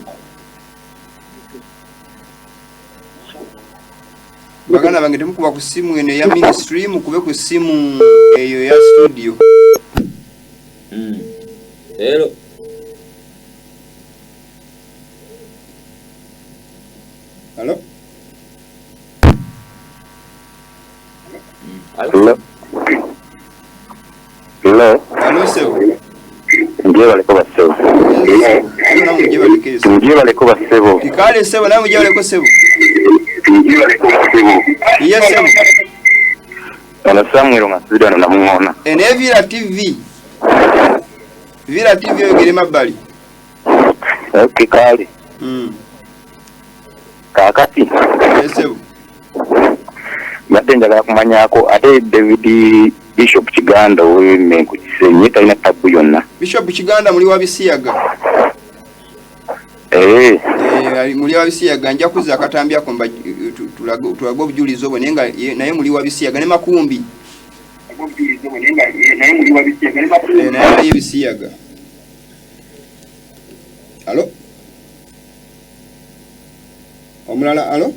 baganda bange, temukuba ku simu eno eya ministry, mukube ku simu eyo eya studio. Hello. Halo. Ali ku Hello. simu. Hello. Halo ssebo. Njebaleko bassebo. Nawe mujebaleko eso. Njebaleko bassebo. Kale ssebo, nawe mujebaleko ssebo. Njebaleko bassebo. Ye ssebo. Ono Samuel nga nsubira namuŋoona. Eno Vira TV, Vira TV, oyogere mabbali. Okay, kale. Kaakati Ye ssebo. mbadde njagala kumanyako ate David. Bishop Kiganda ow'Emmengo Kisenyi, talina tabu yonna. Bishop Kiganda muli wa bisiyaga. Eh, Eh, muli wa bisiyaga, nja kuzza akatambi ako tulage obujulizi obwo, naye nga naye muli wa bisiyaga ne Makumbi. Eh, naye ali ebisiyaga. Alo, omulala, alo.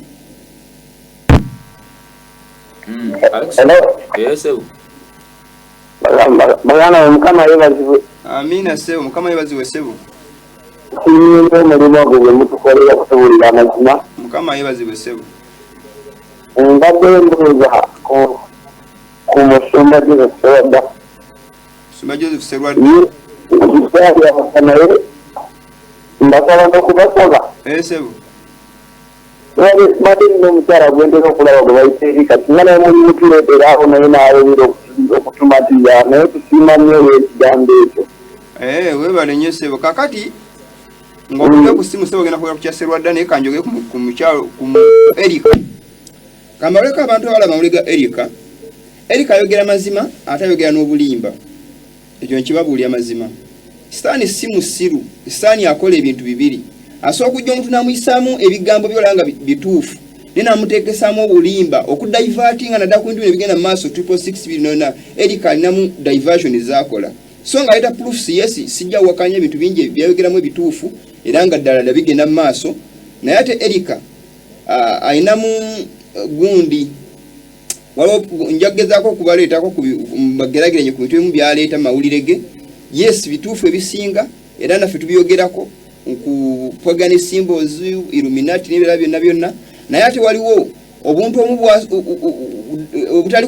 Alex. Hello. Eh, sebo. Baganda be, Mukama yeebazibwe. Amiina ssebo, Mukama yeebazibwe ssebo. Tusiimye nnyo omulimu ogwo gwe mutukolera kutubuulira amazima. Mukama yeebazibwe ssebo. Mbadde mbuuza ku musumba Joseph Serwadda. Musumba Joseph Serwadda. Ye naye mbasaba n'okubasaba. Eh, ssebo. Mbadde nina omukyala gwentera okulaba gwe bayita eri kati nga naye muli mutuleetera awo, naye n'ayongera okutumatiza, naye tusiima nnyo olw'ekigambo ekyo. Eh, weebale nnyo ssebo. Kakati ng'ovudde ku ssimu ssebo, ogenda kwogera ku kya Serwadda, naye kanjogere ku mukyalo, ku Erika. Kambaleko abantu abalaba amawulire ga Erika. Erika ayogera mazima ate ayogera n'obulimba. Ekyo nkibabuulira mazima. Sitaani si musiru. Sitaani akola ebintu bibiri. Asobola okujja omuntu n'amuyisaamu ebigambo byolaba nga bituufu, naye n'amuteekesaamu obulimba okudivertinga naddala ku bintu bino ebigenda mu maaso, 666 biri nona. Erika alinamu diversion zaakola, so nga aleeta proofs. Yes, sijja wakanya, ebintu bingi byayogeramu ebituufu era nga ddala ddala bigenda mu maaso, naye ate Erika alinamu gundi. Waliwo nja kugezaako okubaleetako mbagerageranye ku bintu ebimu byaleeta mu mawulire ge. Yes, bituufu ebisinga era naffe tubyogerako ku pagan symbols, Illuminati n'ebirala byonna byonna, naye ate waliwo obuntu omu obutali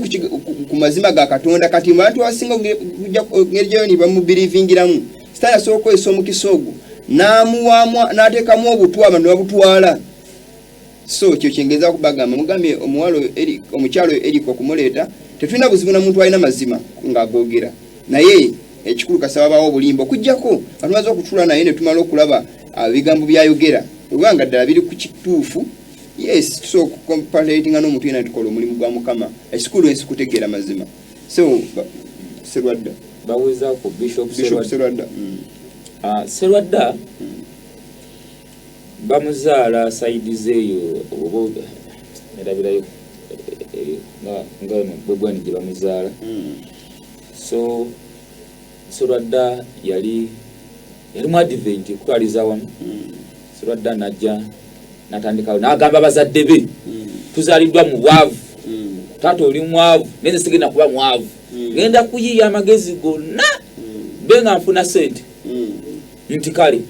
ku mazima ga Katonda. Kati mu bantu abasinga engeri gyayo nibamubirivingiramu, Sitaani asobola okukozesa omukisa ogwo n'amuwamu n'ateekamu obutwa, abantu ne babutwala. So kyo kyengeza kubagamba, mugambye omuwala oyo omukyalo oyo Erika okumuleeta, tetulina buzibu na muntu alina mazima ng'agoogera, naye ekikulu kasaba bawo obulimba okugjako nga tumaze okutula naye ne tumala okulaba ebigambo byayogera oba nga ddala biri ku kituufu. Yes, tusobola okucooperatinga n'omuntu yena tukola omulimu gwa Mukama. Ekikulu ensi kutegeera mazima. So Serwadda. Baweza ku Bishop Bishop Serwadda. Serwadda. Ah, Serwadda bamuzaala side zeeyo oba nerabirayo nga bwegwani gye bamuzaala. So Serwadda yali mu Advent okutwaliza awamu. Serwadda najja natandikawo n'agamba bazadde be, "Tuzaaliddwa mu bwavu. Taata oli mwavu, naye nze sigenda kuba mwavu. Ngenda kuyiiya amagezi gonna be nga nfuna sente." Nti kale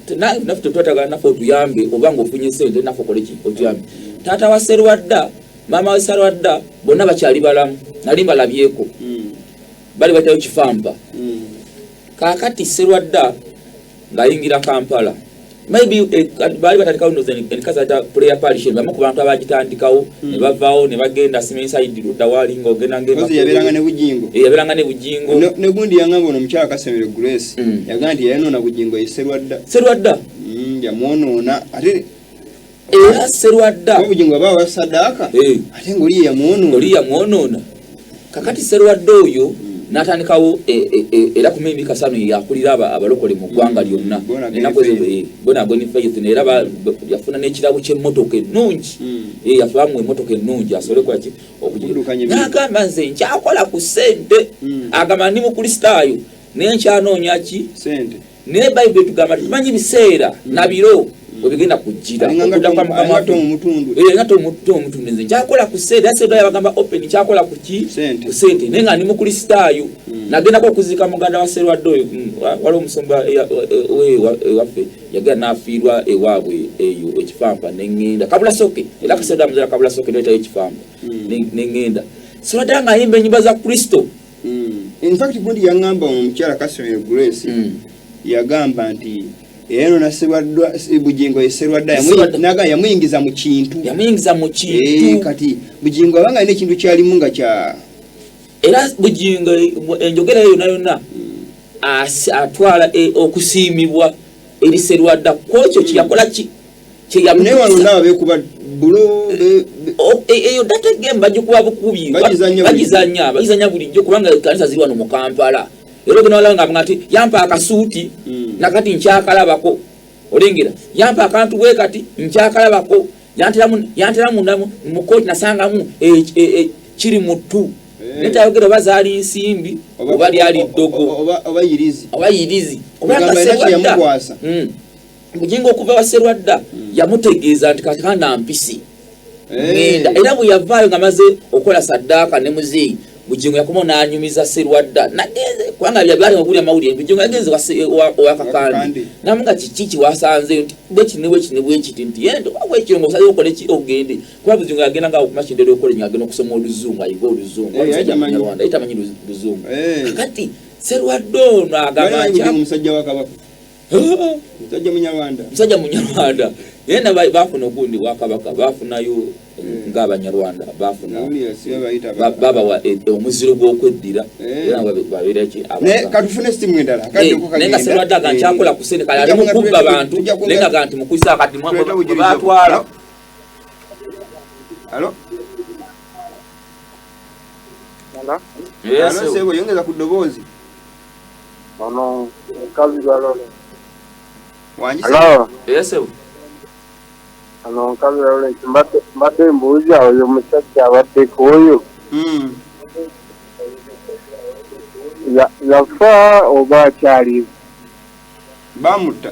naffe tetwetagala, naffe otuyambe, oba nga ofunye sente naffe okole ki, otuyambe. Taata wa Serwadda, maama wa Serwadda bonna bakyali balamu, nali mbalabyeko. Bali batayo Kifampa. Kaakati Serwadda ng'ayingira Kampala, maybe baali batandikawo enkasa prayer parish, bamu ku bantu abagitandikawo ne bavaawo ne bagenda simensaidi ludda waali ng'ogenda. Kozi yabeeranga ne Bujingo. Eh, yabeeranga ne Bujingo. Ne gundi yangamba ono omukyala Kasemere Grace, yagamba nti yayonoona Bujingo ye Serwadda. Serwadda. Yamwonoona ate. Era Serwadda kuba Bujingo aba wa sadaaka, ate ng'oli ye yamwonoona. Oli yamwonoona. Kakati Serwadda oyo n'atandikawo era ku maybe kasano yakulira abalokole mu ggwanga lyonna. Born Again Ennaku ezo, Faith. Born Again Faith, era yafuna n'ekirabo ky'emmotoka ennungi. Yafamu emmotoka ennungi asobole kolaki. Okuddukanya emirimu. N'agamba, "Nze nkyakola ku ssente." Agamba, "Ndi mukristaayo naye nkyanoonya ki?" Sente. Naye Bayibuli etugamba tumanyi biseera na biro webigenda kujjira. Alinga nga Okudda kwa Mukama alinga waffe. Tom Mutundu. Eh, nga Tom Mutundu. "Nze nkyakola ku ssente." Era ssente yabagamba open, "Nkyakola ku ki?" Sente. Ku ssente, naye nga ndi mukristaayo. Nagendako okuziika muganda wa Serwadde oyo. Waliwo omusumba ewaffe yagenda n'afiirwa ewaabwe eyo Ekifampa, neŋŋenda Kabula Soke, era Kaserwadde amuzala Kabula Soke, netayo Ekifampa. Neŋŋenda Serwadde nga ayimba ennyimba za Kristo. In fact gundi yaŋŋamba omukyala Kasomero Grace, yagamba nti eyanona Serwadda, Bujingo ye Serwadda. Serwadda. Naga yamuyingiza mu kintu. Yamuyingiza mu kintu. Kati Bujingo abanga alina ekintu kyalimu nga kya Era Bujingo enjogera ye yonna yonna atwala okusiimibwa eri Serwadda kwekyo kyeyakola ki. Naye wano ndaba beekuba. Bulo Eyo data game bagikuba bukubi. Bagizannya bulijjo. Bagizannya bulijjo kubanga ekkanisa ziri wano mu Kampala, era ogenda walaba nga nti yampa akasuuti, nakati nkyakalabako, olengera yampa akantu bwe kati nkyakalabako, yantera munda mu kooti nasangamu kiri mutu. Naye tayogera oba zaali nsimbi oba lyali ddogo oba yirizi. Oba yirizi. Kugamba Kubanga alina kye Serwadda yamukwasa. Bugingo okuva wa Serwadda yamutegeeza nti kati kanda mpisi ngenda, era bwe yavaayo nga maze okukola saddaaka ne muzeeyi, Bugingo yakoma n'anyumiza Serwadda nagenze, kubanga byali okuli amawulire, Bugingo yagenze owa Kakandi. Kakandi. Namuga kiki kiwasanzeyo nti bweki ne bweki ne bwekiti, nti yendo bwekiro nga osazeewo okole ki ogende, kuba Bugingo yagenda nga okumakindera okola enyo, agenda okusoma oluzungu, ayiga oluzungu. Yali Omusajja tamanyi. Munyarwanda, yali tamanyi luzungu. Kakati Serwadda ono agamba Bali nti Bugingo musajja wa Kabaka, musajja Munyarwanda. Musajja Munyarwanda, naye bafuna ogundi bwakabaka, bafunayo ng'Abanyarwanda bafuna. Nawulira sibe bayita Babawa omuziro gw'okweddira era nga babeera ki Naye abaganda. katufune simu endala, akadde ko Naye nga kagenda. Serwadda aga nkyakola ku sente kale ali Tujja mukubba bantu, naye nga ga nti mukubisa kati Tuleeta bujulizi. batwala. Alo? Alo, sebo, yongeza ku ddoboozi. Ono nkazi balole. Wangi? Alo, Yes. ono nkazi balole, mbadde mbuuza oyo omusajja abaddeko oyo yafa oba akyaliwo? Bamutta.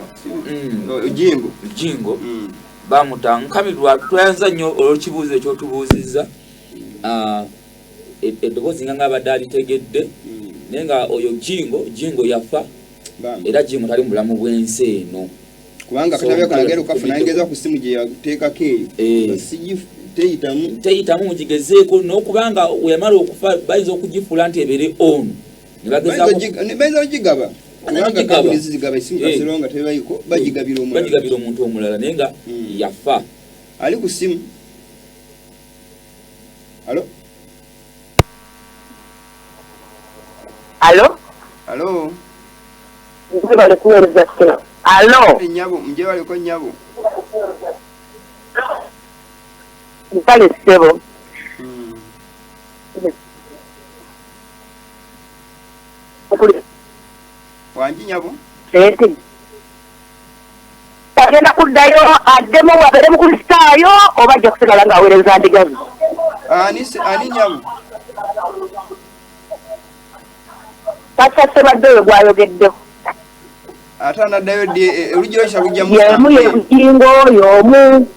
Jingo. Jingo bamuta nkamirwa. Tweyanza nnyo olw'ekibuuzo ekyotubuuzizza. Eddoboozi nga abadde alitegedde, naye nga oyo Jingo yafa. Bambi. Era Jingo tali mu bulamu bw'ensi eno. Kubanga So, akatabya kanagenda tumiddeko. okukafuna, ngeza ku simu gye yateekako eyo. Teyitamu. Teyitamu, mugigezeeko n'okubanga weyamala okufa bayinza okugifuula nti ebeere onu ne bagezaako. Bayinza ogigaba kubanga Bagigaba. kampuni zizigaba esimu. Kasero nga tebayiko bagigabira omulala. Bagigabira omuntu omulala, naye nga yafa. Ali ku simu, alo? Alo? Alo? Mwebale kuweereza ssebo. Alo? Nyabo, njebaleko nyabo. Kale ssebo. Wangi nyabo? Sente. Agenda kuddayo addemu abeere mukristaayo oba ajja kusigala ng'aweereza ndigazi? Ani nyabo? Pastor Serwadde oyo gw'ayogeddeko. Ate anaddayo ddi? Oluggi lwekisa lujjamu. Y'emu ye Bugingo y'omu.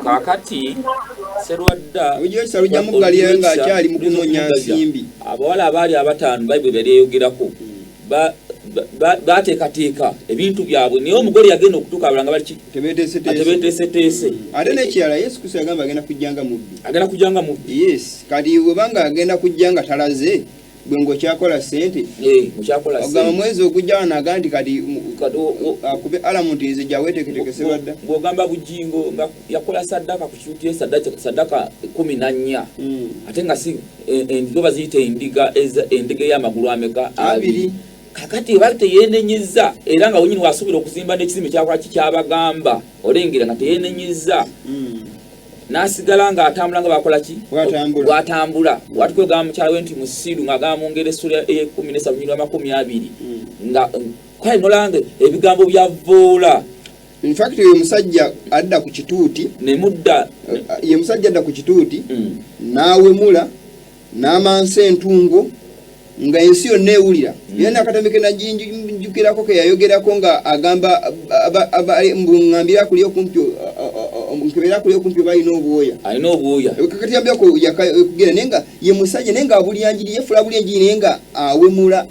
Kakati Serwadda Oluggi lwekisa lujja muggalirayo ng'akyali mu kunoonya nsimbi. Abawala abaali abataano Bayibuli yali eyogerako bateekateeka ebintu byabwe, naye omugole yagenda okutuuka abalala nga bali ki? Tebeeteeseteese. Atebeeteeseteese. Ate n'ekirala, Yesu Kristo yagamba agenda kujja nga mubbi. Agenda kujja nga mubbi. Yes, kati webanga agenda kujja nga talaze, gwe ng'okyakola sente, Mukyakola ogamba sente. mwezi ogujja wano aga nti kati Kati akube alamu nti nze jaweteeketeeke Serwadda. Ng'ogamba Bugingo nga yakola saddaka ku kituuti ye, saddaka 14, ate nga si endiga oba ziyita endiga endiga ey'amagulu ameka? Abiri. Kakati eba teyenenyeza, era nga wenyini wasuubira okuzimba n'ekizimbe kyakola kikyabagamba, olengera nga teyenenyeza, n'asigala ng'atambula nga bakola ki? Bw'atambula. Bw'atambula watukwegamba mukyala we nti musiru, ng'agamba mu ngeri essula ey'e13 lunyiriri lwa 20, nga kale nolanga ebigambo bya voola. In fact ye musajja adda ku kituuti ne mudda. Ye musajja adda ku kituuti n'awemula n'amansa entungo nga ensi yonna ewulira, era nakatambi ke najjukirako ke yayogerako nga agamba mbu ŋŋambira kuli okumpi, nkebera kuli okumpi oba alina obwoya. Alina obwoya. Kakati yambyako kugenda, naye nga ye musajja, naye nga abulya njiri, yefuula abulya enjiri, naye nga awemula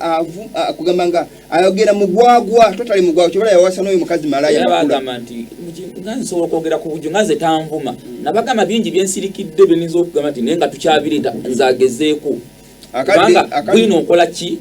kugamba nga ayogera mugwagwa, totali mugwagwa, kyobala yawasa n'oyo mukazi malaya. Era Makula. Bagamba nti nga nsobola okwogera ku bujo nga nze tanvuma, nabagamba bingi byensirikidde byenyinza okugamba nti naye nga tukyabirinda nze agezeeko, kubanga bwino nkola ki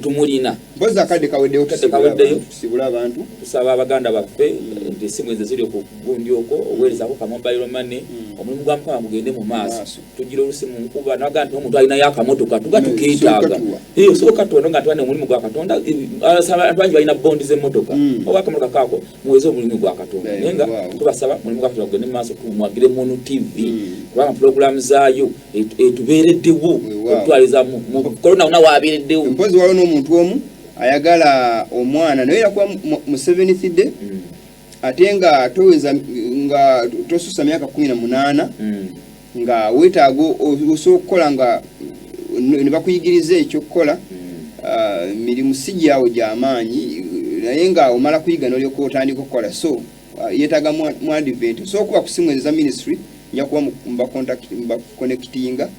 tumulina. Mpozi akadde kaweddeyo. Akadde kaweddeyo. Tusibule abantu. Tusaba abaganda baffe nti Esimu ezo ziri ku gundi okwo oweerezako ka mobile money, omulimu gwa Mukama gugende mu maaso. Maaso. Tugira olusimu nkuba naga nti omuntu alinayo akamotoka tuba Sooka tukeetaaga. tuwa. Sooka tuwa nga tuwa omulimu gwa Katonda. Abantu bangi balina bondi z'emmotoka oba akamotoka kaako muweze omulimu gwa Katonda. Naye nga tubasaba mulimu gwa Katonda gugende mu maaso, tumwagire Munu TV kubanga pulogulaamu zaayo etubeereddewo okutwaliza mu korona wona wabeereddewo. Mpozi waliwo n'omuntu omu ayagala omwana naye era kuba mu seventh day, ate nga toweza nga tosusa myaka 18, nga weetaaga osobola okukola nga ne bakuyigiriza ekyokukola. Mirimu si gyawo gyamaanyi, naye nga omala kuyiga nolyoka otandika okukola. So yeetaaga mu Advent. Osobola okuba ku simu ezo za ministry, nja kuba mbaconnectinga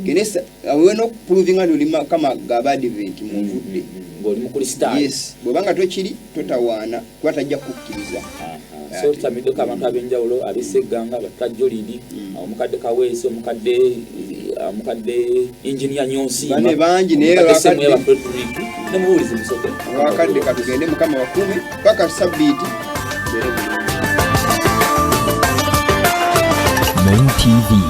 gende awe n'okuprovinga nti oli kama gaba Advent munvudde. Ng'oli mukristaayo. Yes, bw'obanga tokiri totawaana kuba tajja kukkiriza. So tutamiddeko abantu ab'enjawulo ab'essegganga batajolini, omukadde Kaweesi, omukadde engineer Nyonsiima. Bane bangi, naye omukadde abakadde- Semweba Frederick ne mubuulizi Musoke. Olwakadde katugende, Mukama bakuume paka sabbiiti, beere bulungi. Main TV.